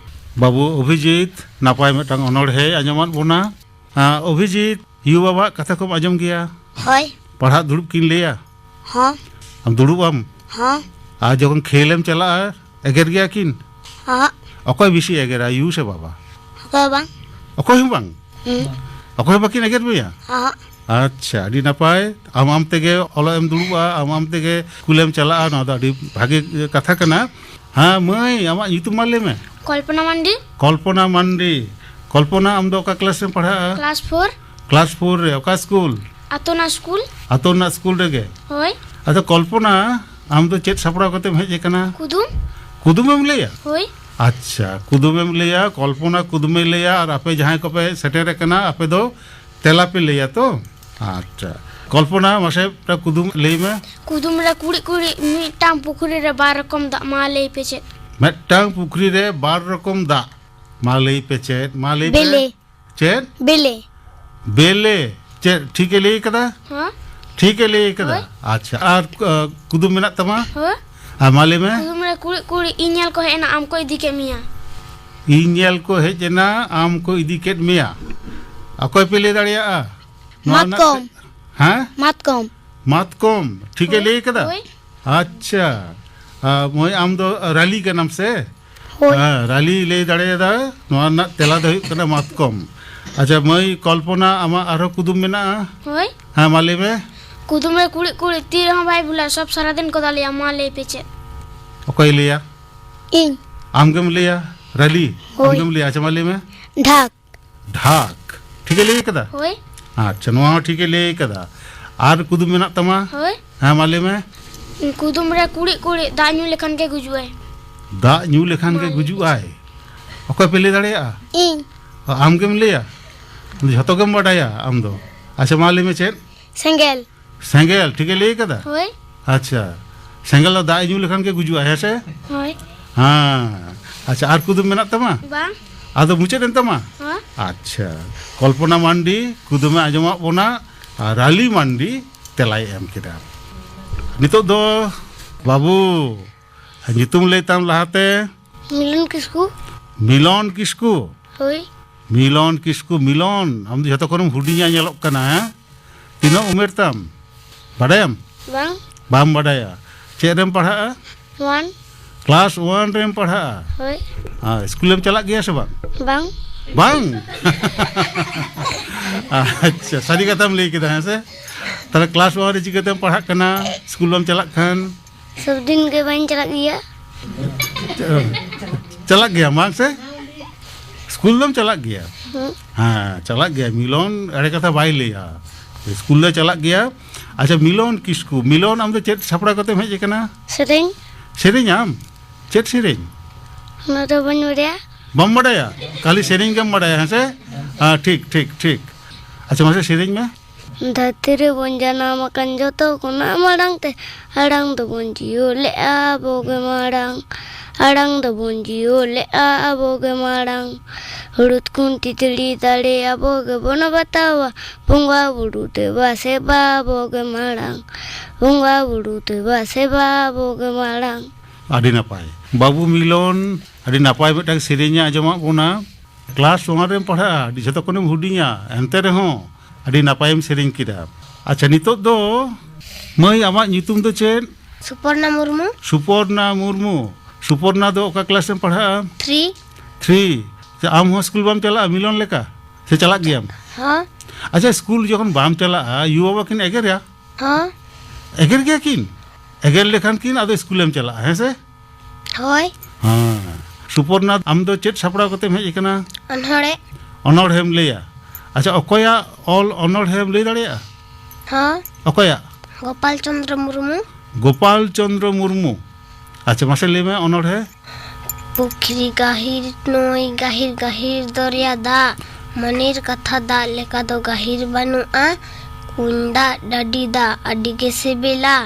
ᱵᱟᱹᱵᱩ ᱚᱵᱷᱤᱡᱤᱛ, ᱱᱟᱯᱟᱭ ᱢᱤᱫᱴᱟᱝ ᱚᱱᱚᱬᱦᱮ ᱟᱸᱡᱚᱢᱟᱫ ᱵᱚᱱᱟ᱾ ᱟ, ᱚᱵᱷᱤᱡᱤᱛ, ᱭᱩ ᱵᱟᱵᱟᱣᱟᱜ ᱠᱟᱛᱷᱟ ᱠᱚᱢ ᱟᱸᱡᱚᱢ ᱜᱮᱭᱟ? ᱦᱳᱭ᱾ ᱯᱟᱲᱦᱟᱜ ᱫᱩᱲᱩᱵ ᱠᱤᱱ ᱞᱟᱹᱭᱟ? ᱦᱚᱸ᱾ ᱟᱢ ᱫᱩᱲᱩᱵ ᱟᱢ? ᱦᱚᱸ᱾ ᱟᱨ ᱡᱚᱠᱷᱚᱱ ᱠᱷᱮᱞ ᱮᱢ ᱪᱟᱞᱟᱜᱼᱟ, ᱮᱜᱮᱨ ᱜᱮᱭᱟ ᱠᱤᱱ? ᱦᱚᱸ᱾ ᱚᱠᱚᱭ ᱵᱮᱥᱤ ᱮᱜᱮᱨᱟ, ᱭᱩ ᱥᱮ ᱵᱟᱵᱟ? ᱚᱠᱚᱭ ᱦᱚᱸ ᱵᱟᱝ᱾ ᱚᱠᱚᱭ ᱦᱚᱸ ᱵᱟᱝ? ᱦᱩᱸ᱾ ᱚᱠᱚᱭ ᱦᱚᱸ ᱵᱟᱹᱠᱤᱱ ᱮᱜᱮᱨ ᱢᱮᱭᱟ? ᱦᱚᱸ᱾ ᱟᱪᱪᱷᱟ, ᱟᱹᱰᱤ ᱱᱟᱯᱟᱭ᱾ ᱟᱢ ᱟᱢ ᱛᱮᱜᱮ ᱚᱞᱚᱜ ᱮᱢ ᱫᱩᱲᱩᱵᱼᱟ, ᱟᱢ ᱟᱢ ᱛᱮᱜᱮ ᱥᱠᱩᱞᱮᱢ ᱪᱟᱞᱟᱜᱼᱟ, ᱱᱚᱣᱟ ᱫᱚ ᱟᱹᱰᱤ ᱵᱷᱟᱜᱮ ᱠᱟᱛᱷᱟ ᱠᱟᱱᱟ᱾ ᱦᱮᱸ ᱢᱟᱹᱭ, ᱟᱢᱟᱜ ᱧᱩᱛᱩᱢ ᱢᱟ ᱞᱟᱹᱭ ᱢᱮ᱾ ᱠᱚᱞᱯᱚᱱᱟ ᱢᱟᱱᱰᱤ᱾ ᱠᱚᱞᱯᱚᱱᱟ ᱢᱟᱱᱰᱤ᱾ ᱠᱚᱞᱯᱚᱱᱟ, ᱟᱢ ᱫᱚ ᱚᱠᱟ ᱠᱞᱟᱥ ᱨᱮᱢ ᱯᱟᱲᱦᱟᱜᱼᱟ? Class four. ᱠᱞᱟᱥ ᱯᱷᱳᱨ ᱨᱮ, ᱚᱠᱟ ᱥᱠᱩᱞ? ᱟᱛᱳ ᱨᱮᱱᱟᱜ ᱥᱠᱩᱞ᱾ ᱟᱛᱳ ᱨᱮᱱᱟᱜ ᱥᱠᱩᱞ ᱨᱮᱜᱮ? ᱦᱳᱭ᱾ ᱟᱫᱚ ᱠᱚᱞᱯᱚᱱᱟ, ᱟᱢ ᱫᱚ ᱪᱮᱫ ᱥᱟᱯᱲᱟᱣ ᱠᱟᱛᱮᱢ ᱦᱮᱡ ᱟᱠᱟᱱᱟ? ᱠᱩᱫᱩᱢ᱾ ᱠᱩᱫᱩᱢᱮᱢ ᱞᱟᱹᱭᱟ? ᱦᱳᱭ᱾ ᱟᱪᱪᱷᱟ, ᱠᱩᱫᱩᱢᱮᱢ ᱞᱟᱹᱭᱟ, ᱠᱚᱞᱯᱚᱱᱟ ᱠᱩᱫᱩᱢᱮ ᱞᱟᱹᱭᱟ, ᱟᱨ ᱟᱯᱮ ᱡᱟᱦᱟᱸᱭ ᱠᱚᱯᱮ ᱥᱮᱴᱮᱨ ᱟᱠᱟᱱᱟ, ᱟᱯᱮ ᱫᱚ ᱛᱮᱞᱟ ᱯᱮ ᱞᱟᱹᱭᱟ ᱛᱚ? ᱟᱪᱪᱷᱟ, ᱠᱚᱞᱯᱚᱱᱟ, ᱢᱟᱥᱮ ᱢᱤᱫᱴᱟᱝ ᱠᱩᱫᱩᱢ ᱞᱟᱹᱭ ᱢᱮ᱾ ᱠᱩᱫᱩᱢ ᱨᱮ ᱠᱩᱲᱤᱫ ᱠᱩᱲᱤᱫ ᱢᱤᱫᱴᱟᱝ ᱯᱩᱠᱷᱨᱤ ᱨᱮ ᱵᱟᱨ ᱨᱚᱠᱚᱢ ᱫᱟᱜ, ᱢᱟ ᱞᱟᱹᱭ ᱯᱮ ᱪᱮᱫ? ᱢᱤᱫᱴᱟᱝ ᱯᱩᱠᱷᱨᱤ ᱨᱮ ᱵᱟᱨ ᱨᱚᱠᱚᱢ ᱫᱟᱜ, ᱢᱟ ᱞᱟᱹᱭ ᱯᱮ ᱪᱮᱫ? ᱢᱟ ᱞᱟᱹᱭ ᱯᱮ᱾ ᱵᱮᱞᱮ᱾ ᱪᱮᱫ? ᱵᱮᱞᱮ᱾ ᱵᱮᱞᱮ᱾ ᱪᱮᱫ ᱴᱷᱤᱠᱮ ᱞᱟᱹᱭ ᱠᱟᱫᱟ? ᱦᱮᱸ᱾ ᱴᱷᱤᱠᱮ ᱞᱟᱹᱭ ᱠᱟᱫᱟ? ᱦᱳᱭ᱾ ᱟᱪᱪᱷᱟ, ᱟᱨ ᱟᱸ, ᱠᱩᱫᱩᱢ ᱢᱮᱱᱟᱜ ᱛᱟᱢᱟ? ᱦᱳᱭ᱾ ᱟᱨ ᱢᱟ ᱞᱟᱹᱭ ᱢᱮ᱾ ᱠᱩᱫᱩᱢ ᱨᱮ ᱠᱩᱲᱤᱫ ᱠᱩᱲᱤᱫ ᱤᱧ ᱧᱮᱞ ᱠᱚ ᱦᱮᱡ ᱮᱱᱟ, ᱟᱢ ᱠᱚ ᱤᱫᱤ ᱠᱮᱫ ᱢᱮᱭᱟ᱾ ᱤᱧ ᱧᱮᱞ ᱠᱚ ᱦᱮᱡ ᱮᱱᱟ, ᱟᱢ ᱠᱚ ᱤᱫᱤ ᱠᱮᱫ ᱢᱮᱭᱟ᱾ ᱚᱠᱚᱭ ᱯᱮ ᱞᱟᱹᱭ ᱫᱟᱲᱮᱭᱟᱜᱼᱟ? ᱱᱚᱣᱟ ᱨᱮᱱᱟᱜ ᱢᱟᱛᱠᱚᱢ᱾ ᱦᱮᱸ? ᱢᱟᱛᱠᱚᱢ᱾ ᱢᱟᱛᱠᱚᱢ, ᱴᱷᱤᱠᱮ ᱦᱳᱭ᱾ ᱞᱟᱹᱭ ᱠᱟᱫᱟ? ᱦᱳᱭ᱾ ᱟᱪᱪᱷᱟ᱾ ᱟᱨ ᱢᱟᱹᱭ, ᱟᱢ ᱫᱚ ᱨᱟᱞᱤ ᱠᱟᱱᱟᱢ ᱥᱮ? ᱦᱳᱭ᱾ ᱦᱮᱸ, ᱨᱟᱞᱤ ᱞᱟᱹᱭ ᱫᱟᱲᱮᱭᱟᱫᱟ᱾ ᱱᱚᱣᱟ ᱨᱮᱱᱟᱜ ᱛᱮᱞᱟ ᱫᱚ ᱦᱩᱭᱩᱜ ᱠᱟᱱᱟ ᱢᱟᱛᱠᱚᱢ᱾ ᱟᱪᱪᱷᱟ ᱢᱟᱹᱭ ᱠᱚᱞᱯᱚᱱᱟ, ᱟᱢᱟᱜ ᱟᱨᱦᱚᱸ ᱠᱩᱫᱩᱢ ᱢᱮᱱᱟᱜᱼᱟ? ᱦᱳᱭ᱾ ᱦᱮᱸ, ᱢᱟ ᱞᱟᱹᱭ ᱢᱮ᱾ ᱠᱩᱫᱩᱢ ᱨᱮ ᱠᱩᱲᱤᱫ ᱠᱩᱲᱤᱫ ᱛᱤ ᱨᱮᱦᱚᱸ ᱵᱟᱭ ᱵᱷᱩᱞᱟ, ᱥᱚᱵ ᱥᱟᱨᱟᱫᱤᱱ ᱠᱚ ᱫᱟᱞᱮᱭᱟ, ᱢᱟ ᱞᱟᱹᱭ ᱯᱮ ᱪᱮᱫ? ᱚᱠᱚᱭ ᱞᱟᱹᱭᱟ? ᱤᱧ᱾ ᱟᱢᱜᱮᱢ ᱞᱟᱹᱭᱟ? ᱨᱟᱞᱤ? ᱦᱳᱭ᱾ ᱟᱢᱜᱮᱢ ᱞᱟᱹᱭᱟ? ᱟᱪᱪᱷᱟ, ᱢᱟ ᱞᱟᱹᱭ ᱢᱮ᱾ ᱰᱷᱟᱠ᱾ ᱰᱷᱟᱠ᱾ ᱴᱷᱤᱠᱮ ᱞᱟᱹᱭ ᱠᱟᱫᱟ? ᱦᱳᱭ᱾ ᱟᱪᱪᱷᱟ, ᱱᱚᱣᱟ ᱦᱚᱸ ᱴᱷᱤᱠᱮ ᱞᱟᱹᱭ ᱠᱟᱫᱟ᱾ ᱟᱨ ᱠᱩᱫᱩᱢ ᱢᱮᱱᱟᱜ ᱛᱟᱢᱟ? ᱦᱳᱭ᱾ ᱦᱮᱸ, ᱢᱟ ᱞᱟᱹᱭ ᱢᱮ᱾ ᱠᱩᱫᱩᱢ ᱨᱮ ᱠᱩᱲᱤᱫ ᱠᱩᱲᱤᱫ ᱫᱟᱜ ᱧᱩ ᱞᱮᱠᱷᱟᱱ ᱜᱮ ᱜᱩᱡᱩᱜᱼᱟᱭ᱾ ᱫᱟᱜ ᱧᱩ ᱞᱮᱠᱷᱟᱱ ᱜᱮ ᱢᱟ ᱞᱟᱹᱭ ᱜᱩᱡᱩᱜᱼᱟᱭ᱾ ᱚᱠᱚᱭ ᱯᱮ ᱞᱟᱹᱭ ᱫᱟᱲᱮᱭᱟᱜᱼᱟ? ᱤᱧ᱾ ᱚ, ᱟᱢ ᱜᱮᱢ ᱞᱟᱹᱭᱟ? ᱡᱷᱚᱛᱚ ᱜᱮᱢ ᱵᱟᱰᱟᱭᱟ ᱟᱢ ᱫᱚ᱾ ᱟᱪᱪᱷᱟ, ᱢᱟ ᱞᱟᱹᱭ ᱢᱮ ᱪᱮᱫ? ᱥᱮᱸᱜᱮᱞ᱾ ᱥᱮᱸᱜᱮᱞ, ᱴᱷᱤᱠᱮ ᱞᱟᱹᱭ ᱠᱟᱫᱟ? ᱦᱳᱭ᱾ ᱟᱪᱪᱷᱟ, ᱥᱮᱸᱜᱮᱞ ᱫᱚ ᱫᱟᱜ ᱧᱩ ᱞᱮᱠᱷᱟᱱ ᱜᱮ ᱜᱩᱡᱩᱜᱼᱟ, ᱦᱮᱸ ᱥᱮ? ᱦᱳᱭ᱾ ᱦᱮᱸ᱾ ᱟᱪᱪᱷᱟ, ᱟᱨ ᱠᱩᱫᱩᱢ ᱢᱮᱱᱟᱜ ᱛᱟᱢᱟ? ᱵᱟᱝ᱾ ᱟᱫᱚ ᱢᱩᱪᱟᱹᱫ ᱮᱱ ᱛᱟᱢᱟ? ᱦᱮᱸ᱾ ᱟᱪᱪᱷᱟ, ᱠᱚᱞᱯᱚᱱᱟ ᱢᱟᱱᱰᱤ ᱠᱩᱫᱩᱢᱮ ᱟᱸᱡᱚᱢᱟᱜ ᱵᱚᱱᱟ, ᱟᱨ ᱨᱟᱞᱤ ᱢᱟᱱᱰᱤ ᱛᱮᱞᱟᱭ ᱮᱢ ᱠᱮᱫᱟ᱾ ᱱᱤᱛᱚᱜ ᱫᱚ ᱵᱟᱹᱵᱩ, ᱧᱩᱛᱩᱢ ᱞᱟᱹᱭ ᱛᱟᱢ ᱞᱟᱦᱟᱛᱮ᱾ ᱢᱤᱞᱚᱱ ᱠᱤᱥᱠᱩ᱾ ᱢᱤᱞᱚᱱ ᱠᱤᱥᱠᱩ᱾ ᱦᱳᱭ᱾ ᱢᱤᱞᱚᱱ ᱠᱤᱥᱠᱩ, ᱢᱤᱞᱚᱱ, ᱟᱢ ᱫᱚ ᱡᱷᱚᱛᱚ ᱠᱷᱚᱱᱮᱢ ᱦᱩᱰᱤᱧᱟ ᱧᱮᱞᱚᱜ ᱠᱟᱱᱟ, ᱦᱮᱸ? ᱛᱤᱱᱟᱹᱜ ᱩᱢᱮᱨ ᱛᱟᱢ? ᱵᱟᱰᱟᱭᱟᱢ? ᱵᱟᱝ᱾ ᱵᱟᱢ ᱵᱟᱰᱟᱭᱟ᱾ ᱪᱮᱫ ᱨᱮᱢ ᱯᱟᱲᱦᱟᱜᱼᱟ? ᱚᱣᱟᱱ᱾ ᱠᱞᱟᱥ ᱚᱣᱟᱱ ᱨᱮᱢ ᱯᱟᱲᱦᱟᱜᱼᱟ? ᱦᱳᱭ᱾ ᱟᱨ ᱥᱠᱩᱞᱮᱢ ᱪᱟᱞᱟᱜ ᱜᱮᱭᱟ ᱥᱮ ᱵᱟᱝ? ᱵᱟᱝ᱾ ᱵᱟᱝ? ᱟᱪᱪᱷᱟ, ᱥᱟᱹᱨᱤ ᱠᱟᱛᱷᱟᱢ ᱞᱟᱹᱭ ᱠᱮᱫᱟ, ᱦᱮᱸ ᱥᱮ? ᱛᱟᱦᱞᱮ ᱠᱞᱟᱥ ᱚᱣᱟᱱ ᱨᱮ ᱪᱤᱠᱟᱹᱛᱮᱢ ᱯᱟᱲᱦᱟᱜ ᱠᱟᱱᱟ, ᱥᱠᱩᱞ ᱵᱟᱢ ᱪᱟᱞᱟᱜ ᱠᱷᱟᱱ? ᱥᱚᱵ ᱫᱤᱱ ᱜᱮ ᱵᱟᱹᱧ ᱪᱟᱞᱟᱜ ᱜᱮᱭᱟ᱾ ᱪᱟᱞᱟᱜ ᱜᱮᱭᱟᱢ ᱵᱟᱝ ᱥᱮ? ᱥᱠᱩᱞ ᱫᱚᱢ ᱪᱟᱞᱟᱜ ᱜᱮᱭᱟ? ᱦᱩᱸ᱾ ᱦᱮᱸ, ᱪᱟᱞᱟᱜ ᱜᱮᱭᱟ᱾ ᱢᱤᱞᱚᱱ ᱮᱲᱮ ᱠᱟᱛᱷᱟ ᱵᱟᱭ ᱞᱟᱹᱭᱟ, ᱥᱠᱩᱞ ᱫᱚ ᱪᱟᱞᱟᱜ ᱜᱮᱭᱟ᱾ ᱟᱪᱪᱷᱟ, ᱢᱤᱞᱚᱱ ᱠᱤᱥᱠᱩ, ᱢᱤᱞᱚᱱ, ᱟᱢ ᱫᱚ ᱪᱮᱫ ᱥᱟᱯᱲᱟᱣ ᱠᱟᱛᱮᱢ ᱦᱮᱡ ᱟᱠᱟᱱᱟ? ᱥᱮᱨᱮᱧ᱾ ᱥᱮᱨᱮᱧᱟᱢ? ᱪᱮᱫ ᱥᱮᱨᱮᱧ? ᱚᱱᱟ ᱫᱚ ᱵᱟᱹᱧ ᱵᱟᱰᱟᱭᱟ᱾ ᱵᱟᱢ ᱵᱟᱰᱟᱭᱟ? ᱠᱷᱟᱹᱞᱤ ᱥᱮᱨᱮᱧ ᱜᱮᱢ ᱵᱟᱰᱟᱭᱟ, ᱦᱮᱸ ᱥᱮ? ᱦᱮᱸ, ᱴᱷᱤᱠ, ᱴᱷᱤᱠ, ᱴᱷᱤᱠ᱾ ᱟᱪᱪᱷᱟ, ᱢᱟᱥᱮ ᱥᱮᱨᱮᱧ ᱢᱮ᱾ ᱫᱷᱟᱹᱨᱛᱤ ᱨᱮᱵᱚᱱ ᱡᱟᱱᱟᱢ ᱟᱠᱟᱱ ᱡᱚᱛᱚ ᱠᱷᱚᱱᱟᱜ ᱢᱟᱲᱟᱝ ᱛᱮ, ᱟᱲᱟᱝ ᱫᱚᱵᱚᱱ ᱡᱤᱭᱚᱞᱮᱜᱼᱟ ᱟᱵᱚ ᱜᱮ ᱢᱟᱲᱟᱝ᱾ ᱟᱲᱟᱝ ᱫᱚᱵᱚᱱ ᱡᱤᱭᱚᱞᱮᱜᱼᱟ ᱟᱵᱚ ᱜᱮ ᱢᱟᱲᱟᱝ᱾ ᱦᱩᱲᱩᱫ ᱠᱷᱚᱱ ᱛᱤᱛᱨᱤ ᱫᱟᱲᱮ ᱟᱵᱚ ᱜᱮᱵᱚᱱ ᱵᱟᱛᱟᱣᱟ᱾ ᱵᱚᱸᱜᱟ ᱵᱩᱨᱩ ᱫᱮᱵᱟ ᱥᱮᱵᱟ ᱟᱵᱚ ᱜᱮ ᱢᱟᱲᱟᱝ᱾ ᱵᱚᱸᱜᱟ ᱵᱩᱨᱩ ᱫᱮᱵᱟ ᱥᱮᱵᱟ ᱟᱵᱚ ᱜᱮ ᱢᱟᱲᱟᱝ᱾ ᱟᱹᱰᱤ ᱱᱟᱯᱟᱭ᱾ ᱵᱟᱹᱵᱩ ᱢᱤᱞᱚᱱ, ᱟᱹᱰᱤ ᱱᱟᱯᱟᱭ ᱢᱤᱫᱴᱟᱝ ᱥᱮᱨᱮᱧ ᱮ ᱟᱸᱡᱚᱢᱟᱫ ᱵᱚᱱᱟ᱾ ᱠᱞᱟᱥ ᱳᱣᱟᱱ ᱨᱮᱢ ᱯᱟᱲᱦᱟᱜᱼᱟ, ᱟᱹᱰᱤ ᱡᱷᱚᱛᱚ ᱠᱷᱚᱱᱮᱢ ᱦᱩᱰᱤᱧᱟ, ᱮᱱᱛᱮ ᱨᱮᱦᱚᱸ ᱟᱹᱰᱤ ᱱᱟᱯᱟᱭᱮᱢ ᱥᱮᱨᱮᱧ ᱠᱮᱫᱟ᱾ ᱟᱪᱪᱷᱟ, ᱱᱤᱛᱚᱜ ᱫᱚ ᱢᱟᱹᱭ, ᱟᱢᱟᱜ ᱧᱩᱛᱩᱢ ᱫᱚ ᱪᱮᱫ? ᱥᱩᱯᱚᱨᱱᱟ ᱢᱩᱨᱢᱩ᱾ ᱥᱩᱯᱚᱨᱱᱟ ᱢᱩᱨᱢᱩ᱾ ᱥᱩᱯᱚᱨᱱᱟ ᱫᱚ ᱚᱠᱟ ᱠᱞᱟᱥ ᱨᱮᱢ ᱯᱟᱲᱦᱟᱜᱼᱟ? ᱛᱷᱨᱤ᱾ ᱛᱷᱨᱤ᱾ ᱟᱪᱪᱷᱟ, ᱟᱢ ᱦᱚᱸ ᱥᱠᱩᱞ ᱵᱟᱢ ᱪᱟᱞᱟᱜᱼᱟ ᱢᱤᱞᱚᱱ ᱞᱮᱠᱟ? ᱥᱮ ᱪᱟᱞᱟᱜ ᱜᱮᱭᱟᱢ? ᱦᱚᱸ᱾ ᱟᱪᱪᱷᱟ, ᱥᱠᱩᱞ ᱡᱚᱠᱷᱚᱱ ᱵᱟᱢ ᱪᱟᱞᱟᱜᱼᱟ, ᱭᱩ ᱵᱟᱵᱟ ᱠᱤᱱ ᱮᱜᱮᱨᱟ? ᱦᱚᱸ᱾ ᱮᱜᱮᱨ ᱜᱮᱭᱟ ᱠᱤᱱ? ᱮᱜᱮᱨ ᱞᱮᱠᱷᱟᱱ ᱠᱤᱱ ᱟᱫᱚ ᱥᱠᱩᱞᱮᱢ ᱪᱟᱞᱟᱜᱼᱟ, ᱦᱮᱸ ᱥᱮ? ᱦᱳᱭ᱾ ᱦᱮᱸ᱾ ᱥᱩᱯᱚᱨᱱᱟ, ᱟᱢ ᱫᱚ ᱪᱮᱫ ᱥᱟᱯᱲᱟᱣ ᱠᱟᱛᱮᱢ ᱦᱮᱡ ᱟᱠᱟᱱᱟ? ᱚᱱᱚᱲᱦᱮ᱾ ᱚᱱᱚᱲᱦᱮᱢ ᱞᱟᱹᱭᱟ? ᱟᱪᱪᱷᱟ, ᱚᱠᱚᱭᱟᱜ ᱚᱞ ᱚᱱᱚᱲᱦᱮᱢ ᱞᱟᱹᱭ ᱫᱟᱲᱮᱭᱟᱜᱼᱟ? ᱦᱚᱸ᱾ ᱚᱠᱚᱭᱟᱜ? ᱜᱳᱯᱟᱞ ᱪᱚᱸᱫᱽᱨᱚ ᱢᱩᱨᱢᱩ᱾ ᱜᱳᱯᱟᱞ ᱪᱚᱸᱫᱽᱨᱚ ᱢᱩᱨᱢᱩ᱾ ᱟᱪᱪᱷᱟ, ᱢᱟᱥᱮ ᱞᱟᱹᱭ ᱢᱮ ᱚᱱᱚᱲᱦᱮ᱾ ᱯᱩᱠᱷᱨᱤ ᱜᱟᱹᱦᱤᱨ, ᱱᱟᱹᱭ ᱜᱟᱹᱦᱤᱨ ᱜᱟᱹᱦᱤᱨ, ᱫᱚᱨᱭᱟ ᱫᱟᱜ, ᱢᱚᱱᱮᱨ ᱠᱟᱛᱷᱟ ᱫᱟᱜ ᱞᱮᱠᱟ ᱫᱚ ᱜᱟᱹᱦᱤᱨ ᱵᱟᱹᱱᱩᱜᱼᱟ᱾ ᱠᱩᱧ ᱫᱟᱜ, ᱰᱟᱹᱰᱤ ᱫᱟᱜ ᱟᱹᱰᱤ ᱜᱮ ᱥᱤᱵᱤᱞᱟ᱾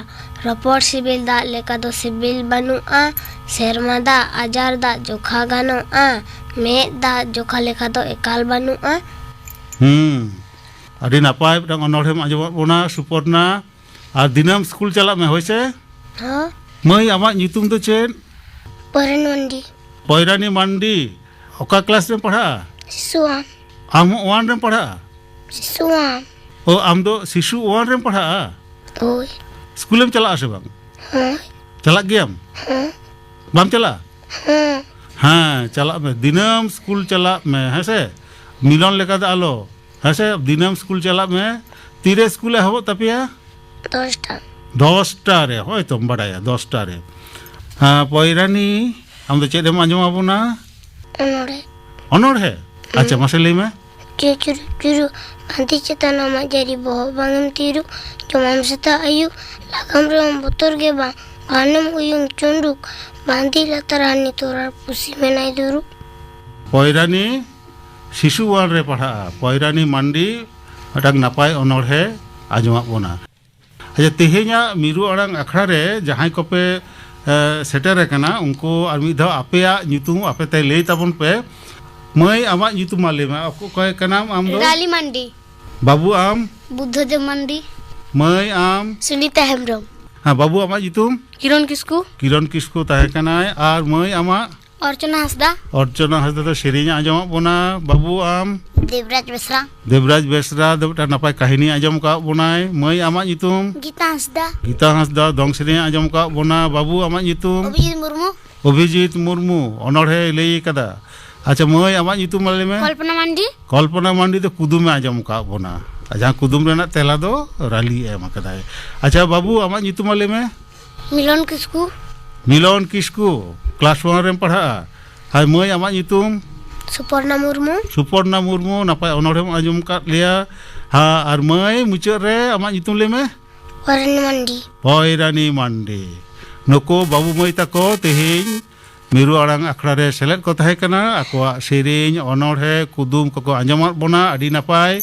ᱨᱚᱯᱚᱲ ᱥᱤᱵᱤᱞ ᱫᱟᱜ ᱞᱮᱠᱟ ᱫᱚ ᱥᱤᱵᱤᱞ ᱵᱟᱹᱱᱩᱜᱼᱟ᱾ ᱥᱮᱨᱢᱟ ᱫᱟᱜ, ᱟᱡᱟᱨ ᱫᱟᱜ ᱡᱚᱠᱷᱟ ᱜᱟᱱᱚᱜᱼᱟ᱾ ᱢᱮᱫ ᱫᱟᱜ ᱡᱚᱠᱷᱟ ᱞᱮᱠᱟ ᱫᱚ ᱮᱠᱟᱞ ᱵᱟᱹᱱᱩᱜᱼᱟ᱾ ᱦᱩᱸ, ᱟᱹᱰᱤ ᱱᱟᱯᱟᱭ ᱢᱤᱫᱴᱟᱝ ᱚᱱᱚᱲᱦᱮᱢ ᱟᱸᱡᱚᱢᱟᱫ ᱵᱚᱱᱟ ᱥᱩᱯᱚᱨᱱᱟ᱾ ᱟᱨ ᱫᱤᱱᱟᱹᱢ ᱥᱠᱩᱞ ᱪᱟᱞᱟᱜ ᱢᱮ, ᱦᱳᱭ ᱥᱮ? ᱦᱚᱸ᱾ ᱢᱟᱹᱭ, ᱟᱢᱟᱜ ᱧᱩᱛᱩᱢ ᱫᱚ ᱪᱮᱫ? ᱯᱚᱨᱮᱱ ᱢᱟᱱᱰᱤ᱾ ᱯᱚᱭᱨᱟᱱᱤ ᱢᱟᱱᱰᱤ᱾ ᱚᱠᱟ ᱠᱞᱟᱥ ᱨᱮᱢ ᱯᱟᱲᱦᱟᱜᱼᱟ? ᱥᱤᱥᱩ ᱳᱣᱟᱱ᱾ ᱟᱢ ᱦᱚᱸ ᱳᱣᱟᱱ ᱨᱮᱢ ᱯᱟᱲᱦᱟᱜᱼᱟ? ᱥᱤᱥᱩ ᱳᱣᱟᱱ᱾ ᱚ, ᱟᱢ ᱫᱚ ᱥᱤᱥᱩ ᱳᱣᱟᱱ ᱨᱮᱢ ᱯᱟᱲᱦᱟᱜᱼᱟ? ᱦᱳᱭ᱾ ᱥᱠᱩᱞᱮᱢ ᱪᱟᱞᱟᱜᱼᱟ ᱥᱮ ᱵᱟᱝ? ᱦᱳᱭ᱾ ᱪᱟᱞᱟᱜ ᱜᱮᱭᱟᱢ? ᱦᱮᱸ᱾ ᱵᱟᱢ ᱪᱟᱞᱟᱜᱼᱟ? ᱦᱮᱸ᱾ ᱦᱮᱸ, ᱪᱟᱞᱟᱜ ᱢᱮ, ᱫᱤᱱᱟᱹᱢ ᱥᱠᱩᱞ ᱪᱟᱞᱟᱜ ᱢᱮ, ᱦᱮᱸ ᱥᱮ? ᱢᱤᱞᱚᱱ ᱞᱮᱠᱟ ᱫᱚ ᱟᱞᱚ, ᱦᱮᱸ ᱥᱮ? ᱫᱤᱱᱟᱹᱢ ᱥᱠᱩᱞ ᱪᱟᱞᱟᱜ ᱢᱮ᱾ ᱛᱤᱨᱮ ᱥᱠᱩᱞ ᱮᱦᱚᱵᱚᱜ ᱛᱟᱯᱮᱭᱟ? ᱫᱚᱥᱴᱟ᱾ ᱫᱚᱥᱴᱟ ᱨᱮ, ᱦᱳᱭ ᱛᱚᱢ ᱵᱟᱰᱟᱭᱟ, ᱫᱚᱥᱴᱟ ᱨᱮ᱾ ᱦᱮᱸ, ᱯᱚᱭᱨᱟᱱᱤ, ᱟᱢ ᱫᱚ ᱪᱮᱫ ᱮᱢ ᱟᱸᱡᱚᱢ ᱟᱵᱚᱱᱟ? ᱚᱱᱚᱲᱦᱮ᱾ ᱚᱱᱚᱲᱦᱮ? ᱟᱪᱪᱷᱟ, ᱦᱩᱸ᱾ ᱢᱟᱥᱮ ᱞᱟᱹᱭ ᱢᱮ᱾ ᱪᱩᱨᱩ ᱪᱩᱨᱩ ᱪᱩᱨᱩ, ᱵᱟᱸᱫᱤ ᱪᱮᱛᱟᱱ ᱟᱢᱟᱜ ᱡᱟᱹᱨᱤ, ᱵᱚᱦᱚᱜ ᱵᱟᱝ ᱮᱢ ᱛᱤᱨᱩᱵ, ᱡᱚᱢᱟᱢ ᱥᱮᱛᱟᱜ ᱟᱹᱭᱩᱵ, ᱞᱟᱜᱟᱢ ᱨᱮᱦᱚᱸ ᱵᱚᱛᱚᱨ ᱜᱮ ᱵᱟᱝ, ᱜᱟᱱᱮᱢ ᱩᱭᱩᱝ ᱪᱩᱸᱰᱩᱠ, ᱵᱟᱸᱫᱤ ᱞᱟᱛᱟᱨ ᱦᱟᱹᱱᱤ ᱛᱚᱨᱟᱨ ᱯᱩᱥᱤ ᱢᱮᱱᱟᱭ ᱫᱩᱲᱩᱵ᱾ ᱯᱚᱭᱨᱟᱱᱤ ᱥᱤᱥᱩ ᱳᱣᱟᱱ ᱨᱮ ᱯᱟᱲᱦᱟᱜᱼᱟ, ᱯᱚᱭᱨᱟᱱᱤ ᱢᱟᱱᱰᱤ᱾ ᱢᱤᱫᱴᱟᱝ ᱱᱟᱯᱟᱭ ᱚᱱᱚᱬᱦᱮ ᱟᱸᱡᱚᱢᱟᱜ ᱵᱚᱱᱟ᱾ ᱟᱪᱪᱷᱟ, ᱛᱮᱦᱮᱧᱟᱜ ᱢᱤᱨᱩ ᱟᱲᱟᱝ ᱟᱠᱷᱲᱟ ᱨᱮ ᱡᱟᱦᱟᱸᱭ ᱠᱚᱯᱮ, ᱮ, ᱥᱮᱴᱮᱨ ᱟᱠᱟᱱᱟ, ᱩᱱᱠᱩ ᱟᱨ ᱢᱤᱫ ᱫᱷᱟᱣ ᱟᱯᱮᱭᱟᱜ ᱧᱩᱛᱩᱢ ᱟᱯᱮ ᱛᱮ ᱞᱟᱹᱭ ᱛᱟᱵᱚᱱ ᱯᱮ᱾ ᱢᱟᱹᱭ, ᱟᱢᱟᱜ ᱧᱩᱛᱩᱢ ᱢᱟ ᱞᱟᱹᱭ ᱢᱮ, ᱚᱠᱚ-, ᱚᱠᱚᱭ ᱠᱟᱱᱟᱢ ᱟᱢ ᱫᱚ? ᱨᱟᱞᱤ ᱢᱟᱱᱰᱤ᱾ ᱵᱟᱹᱵᱩ, ᱟᱢ? ᱵᱩᱫᱽᱫᱷᱚᱫᱮᱵ ᱢᱟᱱᱰᱤ᱾ ᱢᱟᱹᱭ, ᱟᱢ? ᱥᱩᱱᱤᱛᱟ ᱦᱮᱢᱵᱨᱚᱢ᱾ ᱦᱮᱸ, ᱵᱟᱹᱵᱩ, ᱟᱢᱟᱜ ᱧᱩᱛᱩᱢ? ᱠᱤᱨᱚᱱ ᱠᱤᱥᱠᱩ᱾ ᱠᱤᱨᱚᱱ ᱠᱤᱥᱠᱩ ᱛᱟᱦᱮᱸ ᱠᱟᱱᱟᱭ᱾ ᱟᱨ ᱢᱟᱹᱭ, ᱟᱢᱟᱜ? ᱚᱨᱪᱚᱱᱟ ᱦᱟᱸᱥᱫᱟ᱾ ᱚᱨᱪᱚᱱᱟ ᱦᱟᱸᱥᱫᱟ ᱫᱚ ᱥᱮᱨᱮᱧ ᱟᱸᱡᱚᱢᱟᱜ ᱵᱚᱱᱟ᱾ ᱵᱟᱹᱵᱩ, ᱟᱢ? ᱫᱮᱵᱽᱨᱟᱡᱽ ᱵᱮᱥᱨᱟ᱾ ᱫᱮᱵᱽᱨᱟᱡᱽ ᱵᱮᱥᱨᱟ ᱫᱚ ᱢᱤᱫᱴᱟᱝ ᱱᱟᱯᱟᱭ ᱠᱟᱹᱦᱱᱤ ᱟᱸᱡᱚᱢ ᱠᱟᱜ ᱵᱚᱱᱟᱭ᱾ ᱢᱟᱹᱭ, ᱟᱢᱟᱜ ᱧᱩᱛᱩᱢ? ᱜᱤᱛᱟ ᱦᱟᱸᱥᱫᱟ᱾ ᱜᱤᱛᱟ ᱦᱟᱸᱥᱫᱟ ᱫᱚᱝ ᱥᱮᱨᱮᱧ ᱟᱸᱡᱚᱢ ᱠᱟᱜ ᱵᱚᱱᱟ᱾ ᱵᱟᱹᱵᱩ, ᱟᱢᱟᱜ ᱧᱩᱛᱩᱢ? ᱚᱵᱷᱤᱡᱤᱛ ᱢᱩᱨᱢᱩ᱾ ᱚᱵᱷᱤᱡᱤᱛ ᱢᱩᱨᱢᱩ ᱚᱱᱚᱬᱦᱮᱭ ᱞᱟᱹᱭ ᱠᱟᱫᱟ᱾ ᱟᱪᱪᱷᱟ ᱢᱟᱹᱭ, ᱟᱢᱟᱜ ᱧᱩᱛᱩᱢ ᱢᱟ ᱞᱟᱹᱭ ᱢᱮ᱾ ᱠᱚᱞᱯᱚᱱᱟ ᱢᱟᱱᱰᱤ᱾ ᱠᱚᱞᱯᱚᱱᱟ ᱢᱟᱱᱰᱤ ᱫᱚ ᱠᱩᱫᱩᱢᱮ ᱟᱸᱡᱚᱢ ᱠᱟᱜ ᱵᱚᱱᱟ᱾ ᱟᱨ ᱡᱟᱦᱟᱸ ᱠᱩᱫᱩᱢ ᱨᱮᱱᱟᱜ ᱛᱮᱞᱟ ᱫᱚ ᱨᱟᱞᱤ ᱮᱢ ᱠᱟᱫᱟᱭ᱾ ᱟᱪᱪᱷᱟ ᱵᱟᱹᱵᱩ, ᱟᱢᱟᱜ ᱧᱩᱛᱩᱢ ᱢᱟ ᱞᱟᱹᱭ ᱢᱮ᱾ ᱢᱤᱞᱚᱱ ᱠᱤᱥᱠᱩ᱾ ᱢᱤᱞᱚᱱ ᱠᱤᱥᱠᱩ, ᱠᱞᱟᱥ ᱚᱣᱟᱱ ᱨᱮᱢ ᱯᱟᱲᱦᱟᱜᱼᱟ᱾ ᱦᱟᱭ ᱢᱟᱹᱭ, ᱟᱢᱟᱜ ᱧᱩᱛᱩᱢ? ᱥᱩᱯᱚᱨᱱᱟ ᱢᱩᱨᱢᱩ᱾ ᱥᱩᱯᱚᱨᱱᱟ ᱢᱩᱨᱢᱩ, ᱱᱟᱯᱟᱭ ᱚᱱᱚᱬᱦᱮᱢ ᱟᱸᱡᱚᱢ ᱠᱟᱫ ᱞᱮᱭᱟ᱾ ᱦᱟ, ᱟᱨ ᱢᱟᱹᱭ, ᱢᱩᱪᱟᱹᱫ ᱨᱮ ᱟᱢᱟᱜ ᱧᱩᱛᱩᱢ ᱞᱟᱹᱭ ᱢᱮ᱾ ᱯᱚᱭᱨᱟᱱᱤ ᱢᱟᱱᱰᱤ᱾ ᱯᱚᱭᱨᱟᱱᱤ ᱢᱟᱱᱰᱤ᱾ ᱱᱩᱠᱩ ᱵᱟᱹᱵᱩ ᱢᱟᱹᱭ ᱛᱟᱠᱚ ᱛᱮᱦᱮᱧ ᱢᱤᱨᱩ ᱟᱲᱟᱝ ᱟᱠᱷᱲᱟ ᱨᱮ ᱥᱮᱞᱮᱫ ᱠᱚ ᱛᱟᱦᱮᱸ ᱠᱟᱱᱟ᱾ ᱟᱠᱚᱣᱟᱜ ᱥᱮᱨᱮᱧ, ᱚᱱᱚᱬᱦᱮ, ᱠᱩᱫᱩᱢ ᱠᱚᱠᱚ ᱟᱸᱡᱚᱢᱟᱫ ᱵᱚᱱᱟ᱾ ᱟᱹᱰᱤ ᱱᱟᱯᱟᱭ᱾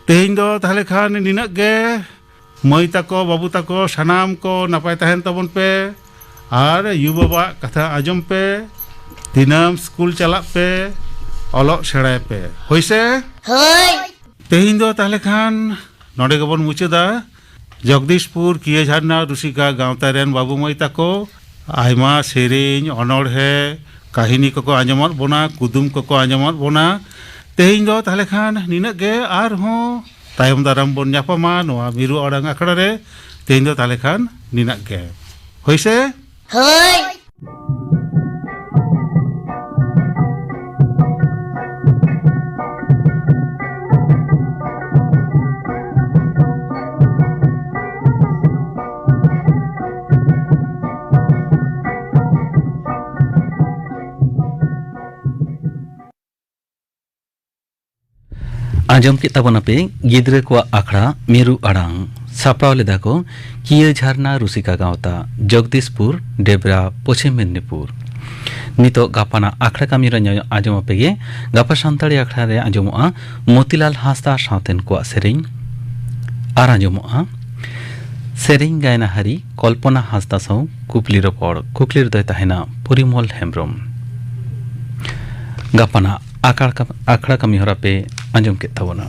ᱛᱮᱦᱮᱧ ᱫᱚ ᱛᱟᱦᱞᱮ ᱠᱷᱟᱱ ᱱᱤᱱᱟᱹᱜ ᱜᱮ᱾ ᱢᱟᱹᱭ ᱛᱟᱠᱚ, ᱵᱟᱹᱵᱩ ᱛᱟᱠᱚ, ᱥᱟᱱᱟᱢ ᱠᱚ ᱱᱟᱯᱟᱭ ᱛᱟᱦᱮᱱ ᱛᱟᱵᱚᱱ ᱯᱮ᱾ ᱟᱨ ᱭᱩ ᱵᱟᱵᱟᱣᱟᱜ ᱠᱟᱛᱷᱟ ᱟᱸᱡᱚᱢ ᱯᱮ᱾ ᱫᱤᱱᱟᱹᱢ ᱥᱠᱩᱞ ᱪᱟᱞᱟᱜ ᱯᱮ, ᱚᱞᱚᱜ ᱥᱮᱬᱟᱭ ᱯᱮ᱾ ᱦᱳᱭ ᱥᱮ? ᱦᱳᱭ᱾ ᱛᱮᱦᱮᱧ ᱫᱚ ᱛᱟᱦᱞᱮ ᱠᱷᱟᱱ ᱱᱚᱰᱮ ᱜᱮᱵᱚᱱ ᱢᱩᱪᱟᱹᱫᱟ᱾ ᱡᱚᱜᱽᱫᱤᱥᱯᱩᱨ ᱠᱤᱭᱟᱹ ᱡᱷᱟᱨᱱᱟ ᱨᱩᱥᱤᱠᱟ ᱜᱟᱶᱛᱟ ᱨᱮᱱ ᱵᱟᱹᱵᱩ ᱢᱟᱹᱭ ᱛᱟᱠᱚ ᱟᱭᱢᱟ ᱥᱮᱨᱮᱧ, ᱚᱱᱚᱬᱦᱮ, ᱠᱟᱹᱦᱱᱤ ᱠᱚᱠᱚ ᱟᱸᱡᱚᱢᱟᱫ ᱵᱚᱱᱟ, ᱠᱩᱫᱩᱢ ᱠᱚᱠᱚ ᱟᱸᱡᱚᱢᱟᱫ ᱵᱚᱱᱟ᱾ ᱛᱮᱦᱮᱧ ᱫᱚ ᱛᱟᱦᱞᱮ ᱠᱷᱟᱱ ᱱᱤᱱᱟᱹᱜ ᱜᱮ, ᱟᱨᱦᱚᱸ ᱛᱟᱭᱚᱢ ᱫᱟᱨᱟᱢ ᱵᱚᱱ ᱧᱟᱯᱟᱢᱟ ᱱᱚᱣᱟ ᱢᱤᱨᱩ ᱟᱲᱟᱝ ᱟᱠᱷᱲᱟ ᱨᱮ᱾ ᱛᱮᱦᱮᱧ ᱫᱚ ᱛᱟᱦᱞᱮ ᱠᱷᱟᱱ ᱱᱤᱱᱟᱹᱜ ᱜᱮ᱾ ᱦᱳᱭ ᱥᱮ? ᱦᱳᱭ᱾ ᱟᱸᱡᱚᱢ ᱠᱮᱫ ᱛᱟᱵᱚᱱᱟᱯᱮ ᱜᱤᱫᱽᱨᱟᱹ ᱠᱚᱣᱟᱜ ᱟᱠᱷᱲᱟ ᱢᱤᱨᱩ ᱟᱲᱟᱝ᱾ ᱥᱟᱯᱲᱟᱣ ᱞᱮᱫᱟ ᱠᱚ ᱠᱤᱭᱟᱹ ᱡᱷᱟᱨᱱᱟ ᱨᱩᱥᱤᱠᱟ ᱜᱟᱶᱛᱟ, ᱡᱚᱜᱽᱫᱤᱥᱯᱩᱨ, ᱰᱮᱵᱽᱨᱟ, ᱯᱚᱪᱷᱤᱢ ᱢᱮᱫᱽᱱᱤᱯᱩᱨ᱾ ᱱᱤᱛᱚᱜ ᱜᱟᱯᱟᱱᱟᱜ ᱟᱠᱷᱲᱟ ᱠᱟᱹᱢᱤ ᱨᱮ ᱟᱸᱡᱚᱢ ᱟᱯᱮ ᱜᱮ᱾ ᱜᱟᱯᱟ ᱥᱟᱱᱛᱟᱲᱤ ᱟᱠᱷᱲᱟ ᱨᱮ ᱟᱸᱡᱚᱢᱚᱜᱼᱟ ᱢᱚᱛᱤᱞᱟᱞ ᱦᱟᱸᱥᱫᱟ ᱥᱟᱶᱛᱮᱱ ᱠᱚᱣᱟᱜ ᱥᱮᱨᱮᱧ, ᱟᱨ ᱟᱸᱡᱚᱢᱚᱜᱼᱟ ᱥᱮᱨᱮᱧ ᱜᱟᱭᱱᱟᱦᱟᱨᱤ ᱠᱚᱞᱯᱚᱱᱟ ᱦᱟᱸᱥᱫᱟ ᱥᱟᱶ ᱠᱩᱠᱞᱤ ᱨᱚᱯᱚᱲ᱾ ᱠᱩᱠᱞᱤ ᱨᱮᱫᱚᱭ ᱛᱟᱦᱮᱱᱟ ᱯᱚᱨᱤᱢᱚᱞ ᱦᱮᱢᱵᱨᱚᱢ᱾ ᱜᱟᱯᱟᱱᱟᱜ ᱟᱠᱟᱲ ᱠᱟ-, ᱟᱠᱷᱲᱟ ᱠᱟᱹᱢᱤ ᱦᱚᱨᱟ ᱯᱮ ᱟᱸᱡᱚᱢ ᱠᱮᱫ ᱛᱟᱵᱚᱱᱟ᱾